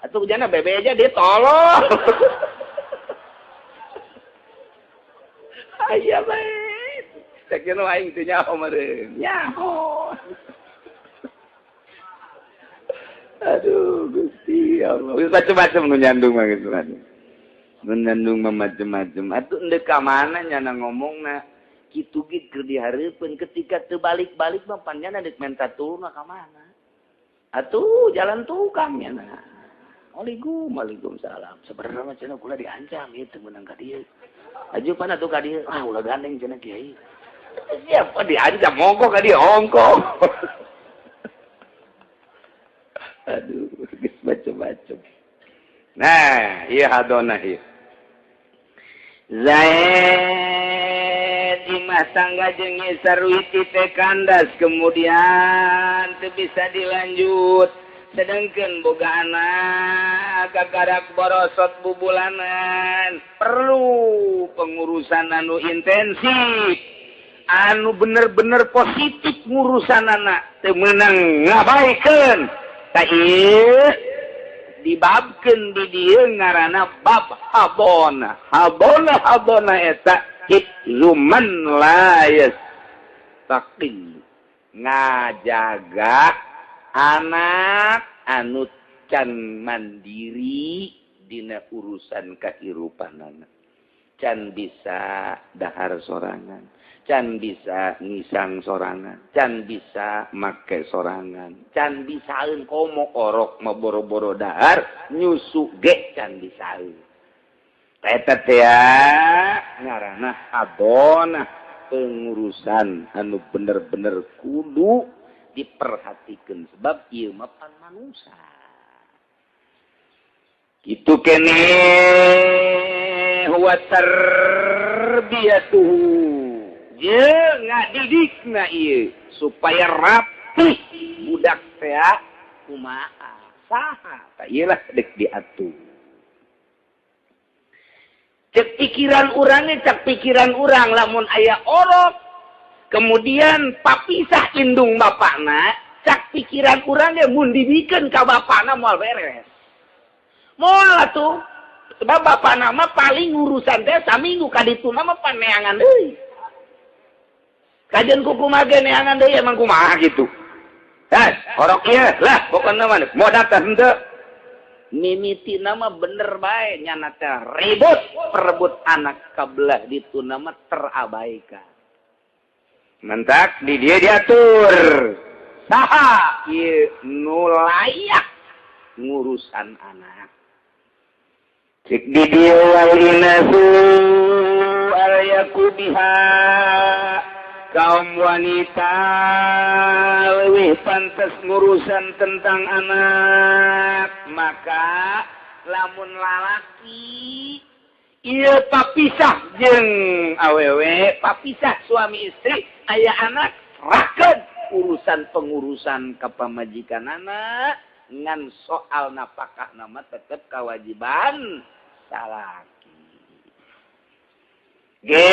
Atuh jana bebe aja dia tolong. Aya bae. Cek nu aing teu nyaho meureun. Nyaho. Aduh Gusti Allah. Geus macem-macem nu nyandung mah geus. Nu nyandung mah macem-macem. Atuh endek ka mana nyana ngomongna kitu ge keur dihareupeun ketika teu balik-balik mah pan nyana deuk menta tulungna ka mana. Atuh jalan tukang nyana. Waalaikum, waalaikumsalam. Sebenarnya mah cenah kula diancam ieu teu meunang ka dieu. Aju pan atuh ka dieu, ah ulah gandeng cenah kiai. Siapa diancam monggo ka dieu ongko. Aduh, geus macem-macem. Nah, ieu hadonah ieu. Zaid Rumah tangga jeung Sarwiti teh kandas, kemudian teu bisa dilanjut, sedangkan boga anak kakarak borosot bubulanan, perlu pengurusan anu intensif, anu bener-bener positif ngurusan anak, teu meunang ngabaikeun. Tah, ieu dibabkeun di dieu ngaranna bab habona. Habona, habona eta hifzu man la yastaqil, ngajaga anak anu can mandiri dina urusan kehidupan, can bisa dahar sorangan, can bisa ngisang sorangan, can bisa make sorangan, can bisaeun, komo orok mah boro-boro dahar, nyusu ge can bisaeun. Eta teh ngaranna habona, pengurusan anu bener-bener kudu diperhatikan, sebab ieu mah pan manusia kitu kene. Wa tarbiyatuhu, jeung ngadidikna ieu supaya rapih budak teh kumaha, saha? Tah, ieu lah dek diatur. Cek pikiran urang, cek pikiran urang, lamun aya orok kemudian papisah indung bapakna, cak pikiran urang ge mun dibikeun ka bapakna moal beres, moal atuh, sebab bapakna mah paling urusan teh saminggu ka dituna mah paneangan deui. Kajian kumaha ge neangan deui, emang kumaha gitu. Heh, orok ieu lah pokokna mah mau datang henteu. Mimiti nama bener bae nyana teh ribut perebut anak kabelah dituna mah terabaikan. Mentak di dia diatur. Saha ieu nu layak ngurusan anak? Cek di dieu wal inasu alyaku biha, kaum wanita lebih pantas ngurusan tentang anak. Maka lamun lalaki ieu papisah jeung awewe, papisah suami istri, aya anak, rakeun urusan pengurusan kepamajikan anak, ngan soal napakah nama tetep kewajiban salaki ge.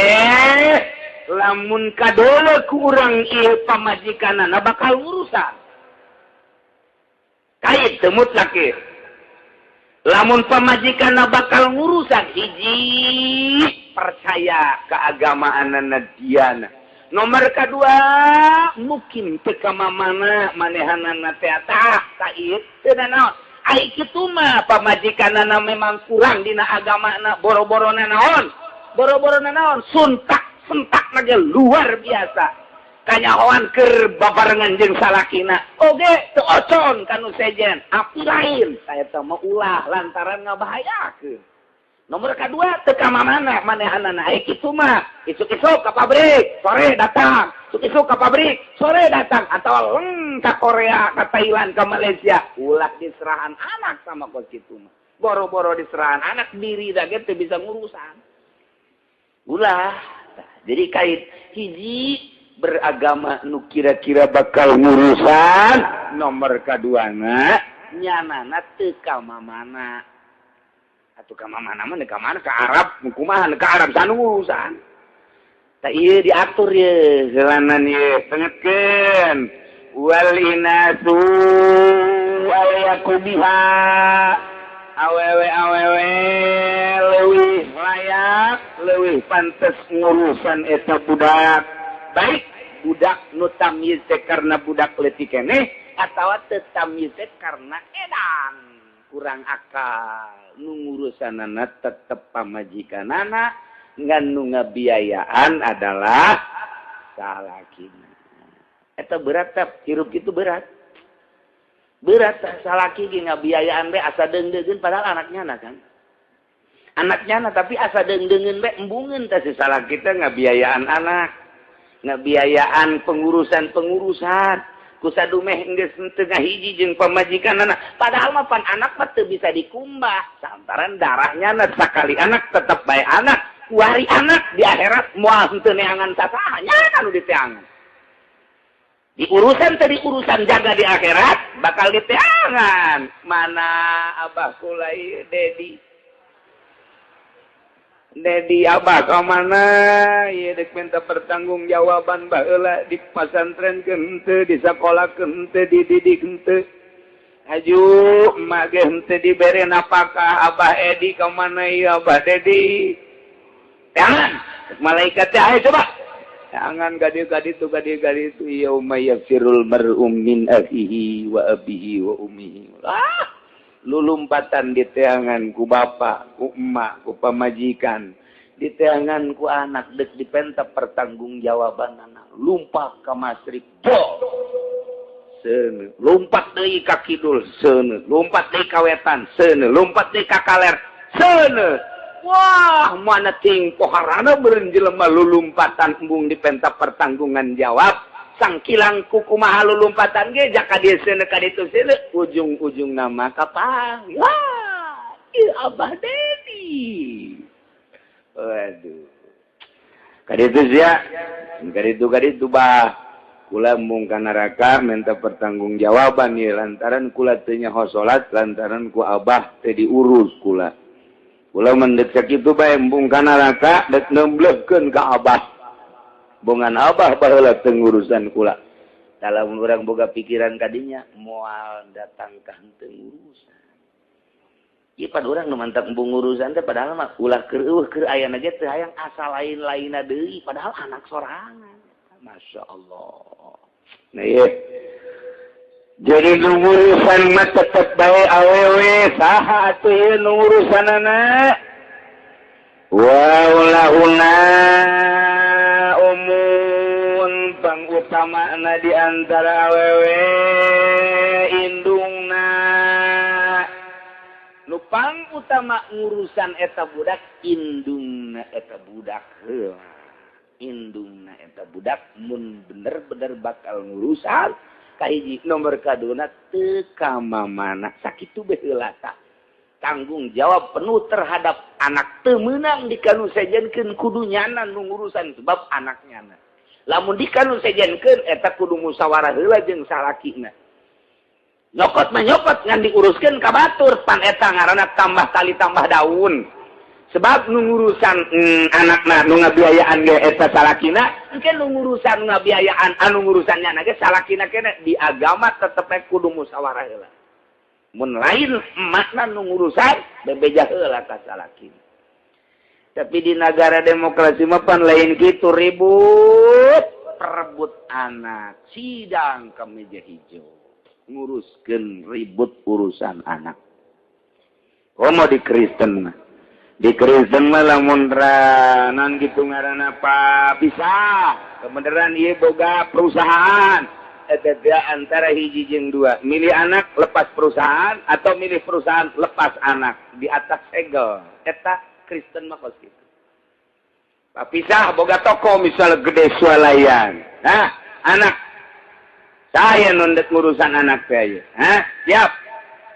Lamun kadole kurang ieu pamajikanana bakal ngurusan kait teu mutlak ieu. Lamun pamajikanna bakal ngurusan, hiji, percaya keagamaan diana, nomor kedua mungkin teu ka mamana manehanana teh, tah tah ieu teu naon. Ai kitu mah pamajikanana memang kurang dina agamana, boro-boro naon, boro-boro naon, suntak sentak ge luar biasa, kanyahoan keur babarengan jeung salakina oge teu ocon kanu sejen, api lain. Saya teh mah ulah, lantaran ngabahayakeun. Nomor kedua, teu ka mamana manehanana. Ai kitu mah isuk-isuk ka pabrik, sore datang, isuk-isuk ka pabrik, sore datang, atau leng ka Korea, ka Thailand, ka Malaysia, ulah diserahan anak sama kos kitu mah. Boro-boro diserahan anak, diri da ge teu bisa ngurusan, ulah. Jadi kait hiji, beragama nu kira-kira bakal ngurusan, nomor kaduana nyanana teu ka mamana. Atuh ka mamana mah ka mana, ka Arab kumaha, ka Arab sanu ngurusan? Tah, ieu diatur ye jalanan ye tengetkeun. Wal inasu alyaku biha, awewe awewe leuwih layak, leuwih pantes ngurusan eta budak, baik budak nu tamyiz teh karena budak leutik keneh atawa teu tamyiz teh karena edan kurang akal. Nu ngurusanana tetep pamajikanana, ngan nu ngabiayaan adalah salakina. Eta berat tap hirup itu, berat berat. Salaki ge ngabiayaan be asa deungdeungeun, padahal anaknya na kan, anaknya na, tapi asa deungdeungeun be, embungeun teh si salaki teh ngabiayaan anak, ngabiayaan pengurusan-pengurusan kusadumeh geus teu ngahiji jeung pamajikanana. Padahal mah pan anak mah teu bisa dikumbah lantaran darahnya na, sakali anak tetep bae anak. Kuari anak di akhirat moal henteu neangan sasaha nya nu diteangan. Di urusan tadi urusan jaga di akhirat bakal diteangan. Mana abah kula ieu Dedi? Dedi abah ka mana? Ieu dek minta pertanggungjawaban baheula di pasantren henteu, di sakola henteu, dididik henteu. Aju emak ge henteu dibere napakah abah Edi ka mana ieu abah Dedi? Jangan malaikat teh ayo coba. Jangan gadi-gadi tu gadi-gadi itu yauma yafirul mar'u min akhihi wa abihi wa ummihi. Ah, lulumpatan di teangan ku bapak, ku emak, ku pamajikan, di teangan ku anak dek dipenta pertanggungjawaban anak. Lumpat ka masrik, bo. Seuneu, lompat deui ka kidul, seuneu, lompat deui ka wetan, seuneu, lompat deui ka kaler, seuneu. Wah, mana ting poharana beureun jelema lulumpatan embung dipenta pertanggungan jawab. Sangkilang kukumaha lulumpatan ge jaka dieu seuneu ka ditu seuneu, ujung-ujung nama kapang. Wah, ieu Abah Dedi. Waduh. Ka ditu sia, ka ditu bah. Kula embung ka neraka minta pertanggungjawaban ieu lantaran kula teu nyaho salat, lantaran ku abah teu diurus kula. Kula mendek sakitu bae embung ka neraka dek nemblehkeun ka abah. Bongan abah baheula teu ngurusan kula. Lamun urang boga pikiran kadinya moal datang ka henteu ngurusan. Ieu pan urang nu mantap embung ngurusan teh padahal mah ulah keur eueuh keur ayana ge teu hayang asa lain-lainna deui padahal anak sorangan. Masya Allah. Nah ieu jadi nu ngurusan mah tetep bae awewe saha atuh ieu nu ngurusanana. Wa ulahuna umun pangutamana di antara awewe indungna. Nu pangutama ngurusan eta budak indungna eta budak heula. Indungna eta budak mun bener-bener bakal ngurusan kahiji nomor kaduna teu ka mamana sakitu bae heula tah. Tanggung jawab penuh terhadap anak teu meunang dikanu sejenkeun kudu nyana nu ngurusan sebab anak nyana. Lamun dikanu sejenkeun eta kudu musyawarah heula jeung salakina. Nyokot mah nyokot ngan diuruskeun ka batur pan eta ngaranna tambah tali tambah daun. Sebab nu ngurusan anakna nu ngabiayaan ge eta salakina, engke nu ngurusan ngabiayaan anu ngurusan nyana ge salakina kene di agama tetep kudu musyawarah heula. Mun lain emakna nu ngurusan bebeja heula ka salakina. Tapi di negara demokrasi mah pan lain kitu ribut perebut anak, sidang ke meja hijau, nguruskeun ribut urusan anak. Komo di Kristen mah. Di Kristen mah lamun non gitu ngaranna papisah, kebenaran ieu boga perusahaan. Eta teh antara hiji jeung dua, milih anak lepas perusahaan atau milih perusahaan lepas anak di atas segel. Eta Kristen mah kos kitu. Papisah boga toko misal gede swalayan. Nah, anak saya nundek ngurusan anak teh. Hah? Siap.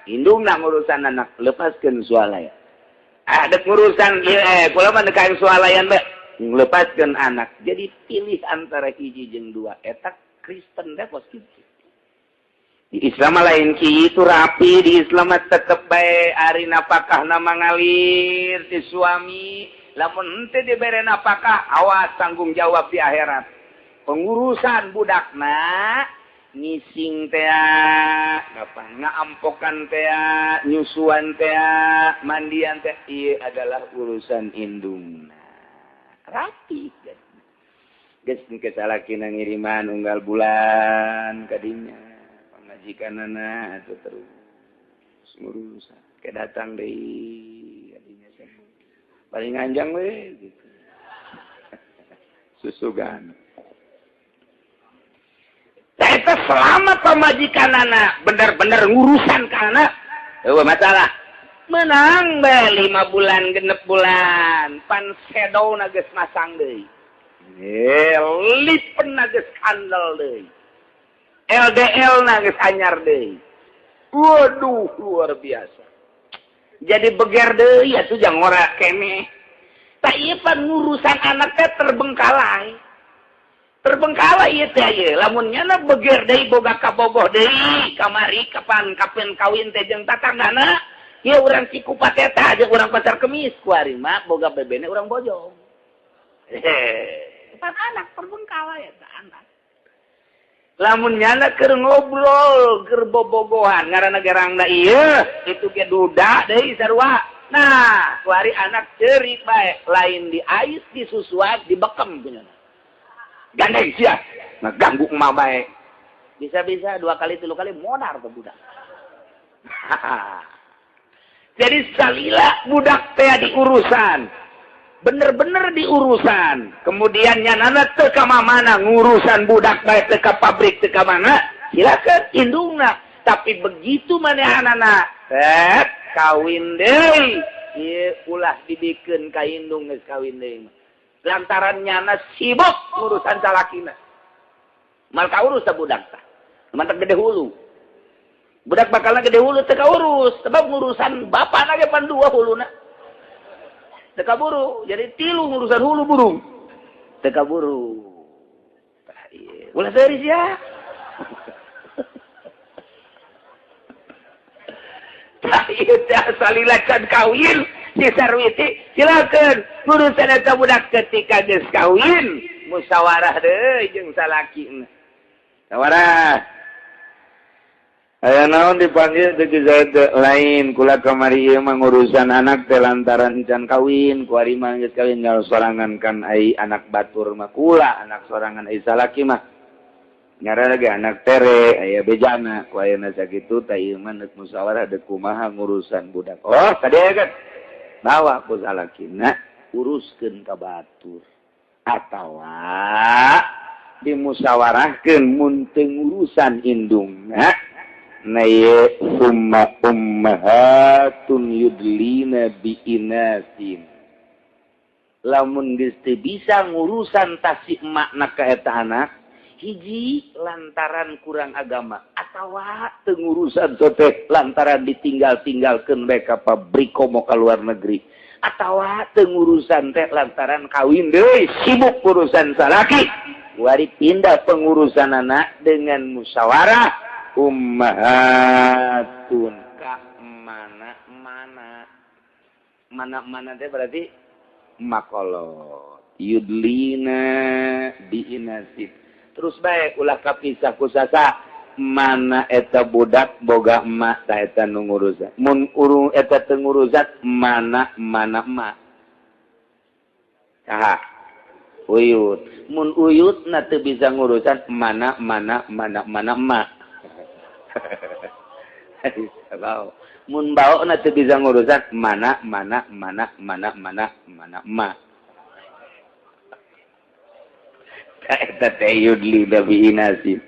Indungna ngurusan anak lepaskeun swalayan. Ada ngurusan kula mah dek swalayan bae lepaskeun anak. Jadi pilih antara hiji jeung dua. Eta Kristen teh kos kitu. Di Islam lain kitu rapi, di Islam tetep bae ari napakahna mangalir ti suami. Lamun henteu dibere napakah awas tanggung jawab di akhirat. Pengurusan budakna ngising teh, apa ngaampokan teh, nyusuan teh, mandian teh, ieu adalah urusan indungna. Rapi geus. Geus ke salakina ngiriman unggal bulan kadinya. Pamajikanana atuh terus ngurusan. Ke datang deui kadinya paling anjang we gitu. Susugan. Eta selama pamajikan anak bener-bener ngurusan ke anak, eueuh masalah. Menang bae 5 bulan genep bulan, pan sedona geus masang deui. Lipen geus kandel deui. LDL na geus anyar deui. Waduh, luar biasa. Jadi beger deui atuh jang ngora keneh. Tak ieu pan ngurusan anak teh terbengkalai. Terbengkalai ieu teh ieu. Lamun nyana beger deui boga kabogoh deui kamari kapan kapan kawin teh jeung tatanggana, ieu urang Cikupa eta jeung urang Pasar Kemis kuari mah boga bebene urang Bojong. Hehe. Pan anak terbengkalai eta anak. Lamun nyana keur ngobrol keur bobogohan ngaranna gerangna ieu itu ge duda deui sarua. Nah, kuari anak ceurik bae lain diais disusuan dibekem punyana. Gandeng sia, ngaganggu emak bae. Bisa-bisa 2 kali 3 kali modar tuh budak. Jadi salila budak teh diurusan. Bener-bener diurusan. Kemudian nyanana teu ka mana ngurusan budak bae teu ka pabrik teu ka mana, silakan indungna. Tapi begitu manehanana, kawin deui. Ieu ulah dibikeun ka indung geus kawin deui. Lantaran nyana sibuk ngurusan salakina. Mal kaurus teh budak tah. Mantap gede hulu. Budak bakalna gede hulu teu kaurus, sebab ngurusan bapana ge pan 2 huluna. Teu kaburu, jadi 3 ngurusan hulu burung. Teu kaburu. Tah ieu. Ulah seuris ya. Tah ieu teh salila can kawin si Sarwiti, silakan urusan eta budak ketika geus kawin musyawarah deui jeung salakina. Musyawarah. Aya naon dipanggil teh Zaid lain kula kamari ieu mah ngurusan anak teh lantaran can kawin kuari mah geus kawin ngal sorangan kan ai anak batur mah kula anak sorangan ai salaki mah ngaranna ge anak tere aya bejana ku ayeuna sakitu teh ieu mah neuk musyawarah deuk kumaha ngurusan budak. Oh tadi kan bawa ku salakina uruskeun ka batur atawa dimusyawarahkeun mun teu ngurusan indungna. Na ye summa ummahatun yudlina biinasin. Lamun geus teu bisa ngurusan tasik makna ka eta anak, hiji lantaran kurang agama atawa teu ngurusan sote lantaran ditinggal-tinggalkeun bae ka pabrik komo ka luar negeri atawa teu ngurusan teh lantaran kawin deui sibuk urusan salaki. Wari pindah pengurusan anak dengan musyawarah ummahatun ka mana mana mana mana teh berarti makolot yudlina biinasib. Terus bae ulah kapisah kusasa mana eta budak boga emak ta eta nu ngurusan mun urung eta teu ngurusan mana mana emak saha uyut mun uyutna teu bisa ngurusan mana mana mana mana emak. Mun baokna teu bisa ngurusan mana mana mana mana mana mana emak. Eta teh yudli nabi inasin.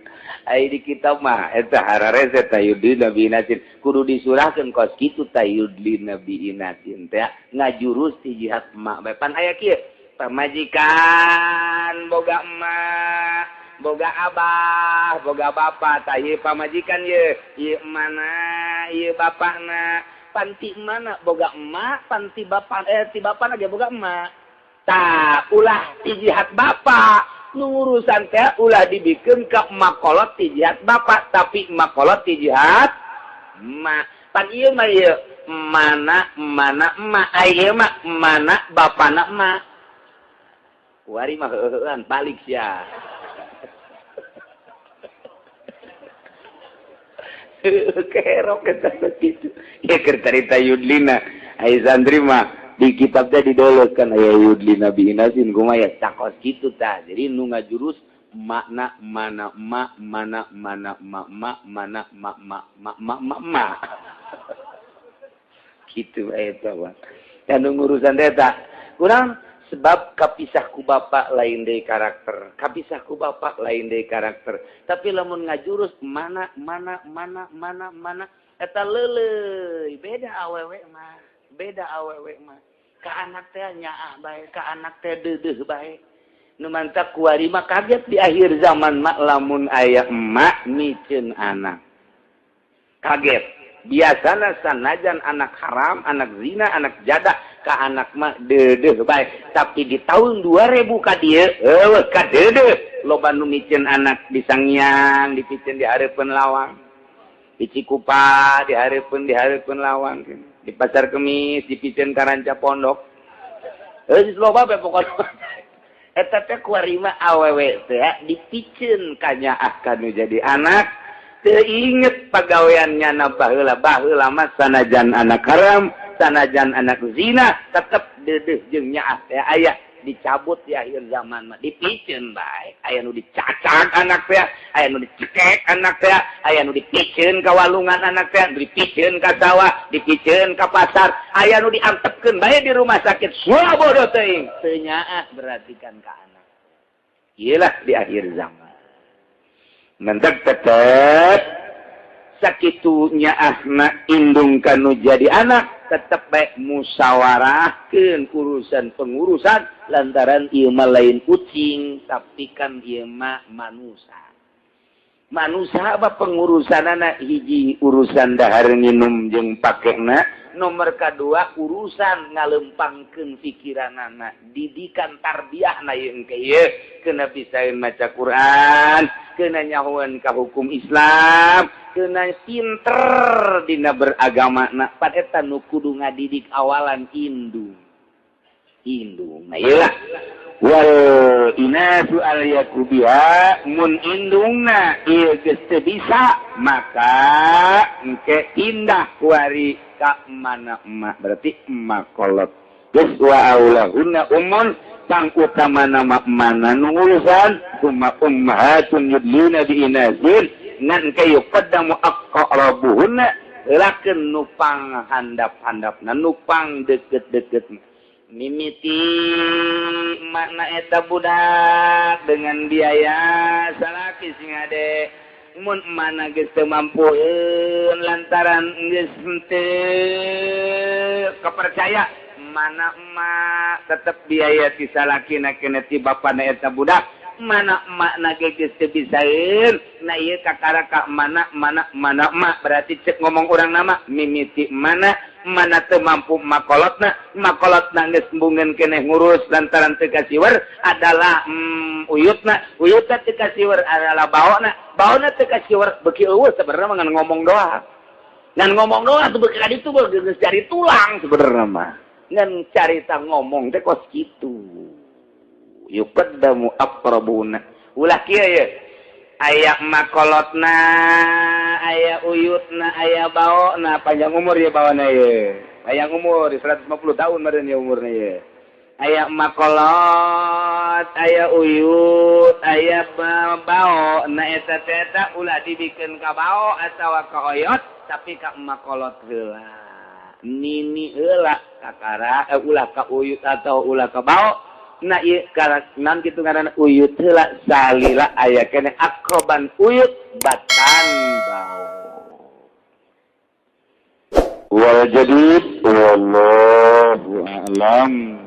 Ai di kitab mah eta hararese teh yudli nabi inasin kudu disurahkeun kos kitu teh yudli nabi inasin teh ngajurus ti jihad emak bae pan aya kieu pamajikan boga emak boga abah boga bapa tah ieu pamajikan ye ieu mana ieu bapana panti mana boga emak panti bapa ti bapana ge boga emak tah ulah ti jihad bapa nu ngurusan teh ulah dibikeun ka makolot ti jihad bapa tapi makolot ti jihad emak pan ieu mah ieu mana mana emak ai ieu mah mana bapana emak wari mah heuheuan balik sia. Kerok eta kitu. Ya keur carita Yudlina, ai santri mah di kitab teh didoloskan aya Yudlina biinasin kumaha ya takos kitu tah. Jadi nu ngajurus makna mana ma mana mana ma ma mana ma ma ma ma ma ma. Kitu eta mah. Dan nu ngurusan teh tah kurang sebab kapisah ku bapak lain deui karakter, kapisah ku bapak lain deui karakter. Tapi lamun ngajurus mana mana mana mana mana eta leuleuy, beda awewe mah, beda awewe mah. Ka anak teh nyaah bae, ka anak teh deudeuh bae. Nu mantak kuari mah kaget di akhir zaman mah lamun aya emak miceun anak. Kaget. Biasana sanajan anak haram, anak zina, anak jadah, Ka anak mah deudeuh bae, tapi di tahun 2000 ka dieu eueuh ka deudeuh loba nu miceun anak di sangiang, dipiceun di hareupeun lawang, di Cikupa di hareupeun lawang, di Pasar Kemis dipiceun ka ranca pondok. Geus loba bae pokona. Eta teh kuari mah awewe teh dipiceun ka nyaah kanu jadi anak, teu inget pagaweannya na baheula. Baheula mah sanajan anak haram, sanajan anak zina, tetep deudeuh jeung nyaah teh aya. Dicabut di akhir zaman mah, dipiceun bae. Aya nu dicacak anak teh, aya nu dicekek anak teh, aya nu dipiceun ka walungan anak teh, dipiceun ka sawah, dipiceun ka pasar, aya nu diantepkeun bae di rumah sakit. Semua bodoh teuing, teu nyaah berarti kan ka anak. Iyalah di akhir zaman. Mentek tetep sakitu nyaahna indung kanu jadi anak, tetep baik musyawarahkeun urusan pengurusan, lantaran ieu mah lain ucing, tapi kan ieu mah manusia. Manusia apa pengurusanana? Hiji, urusan dahar nginum jeung pakena. Nomor kedua, urusan ngalempangkeun pikiranana, didikan tarbiyah na ieu engke ieu kena bisa maca Quran, kena nyahoan ka hukum Islam, kena pinter dina beragama. Na pan eta nu kudu ngadidik awalan indung. Indung nah ieu lah, wal inasu al yakubiha. Mun indungna ieu geus teu bisa, maka engke pindah kuari ka mana emak, berarti emak kolot geus. Wa aulahunna ummun, pang utama nama mana nu ngurusan, summa ummahatun yudlina bi inazin, ngan ke yuqaddamu aqrabuhunna, lakeun nu pang handap-handapna, nu pang deket-deket. Mimiti makna eta budak dengan biaya salaki sing ade. Mun mana geus teu mampueun lantaran geus teu kepercaya mana emak, tetep biaya ti salakina kena ti bapana eta budak. Mana emak na ge geus teu bisaeun, na ieu kakara ka mana mana mana emak. Berarti cek ngomong urang nama mimiti mana mana teu mampu makolotna, makolotna geus embungeun keneh ngurus lantaran teu kasiwer adalah uyutna, uyutna teu kasiwer adalah baona, baona teu kasiwer beuki eueuh. Sebenarnya mah ngan ngomong doang, ngan ngomong doang tuh, beuki ka ditu geus cari tulang. Sebenarnya mah ngan carita ngomong teh kos kitu. Yuqaddamu aqrabuna. Ulah kieu ye, aya makolotna, aya uyutna, aya baona. Panjang umur ya baona ye, panjang umur 150 tahun meureun ya umurna ye. Aya makolot, aya uyut, aya bao na, eta teh eta ulah dibikeun ka bao atawa ka oyot, tapi ka makolot heula, nini heula kakara, ulah ka uyut atau ulah ka bao. Nah ieu nan kitu ngaranna uyut heula, salila aya keneh akroban uyut batan bao. Wal jadid, wallahu a'lam.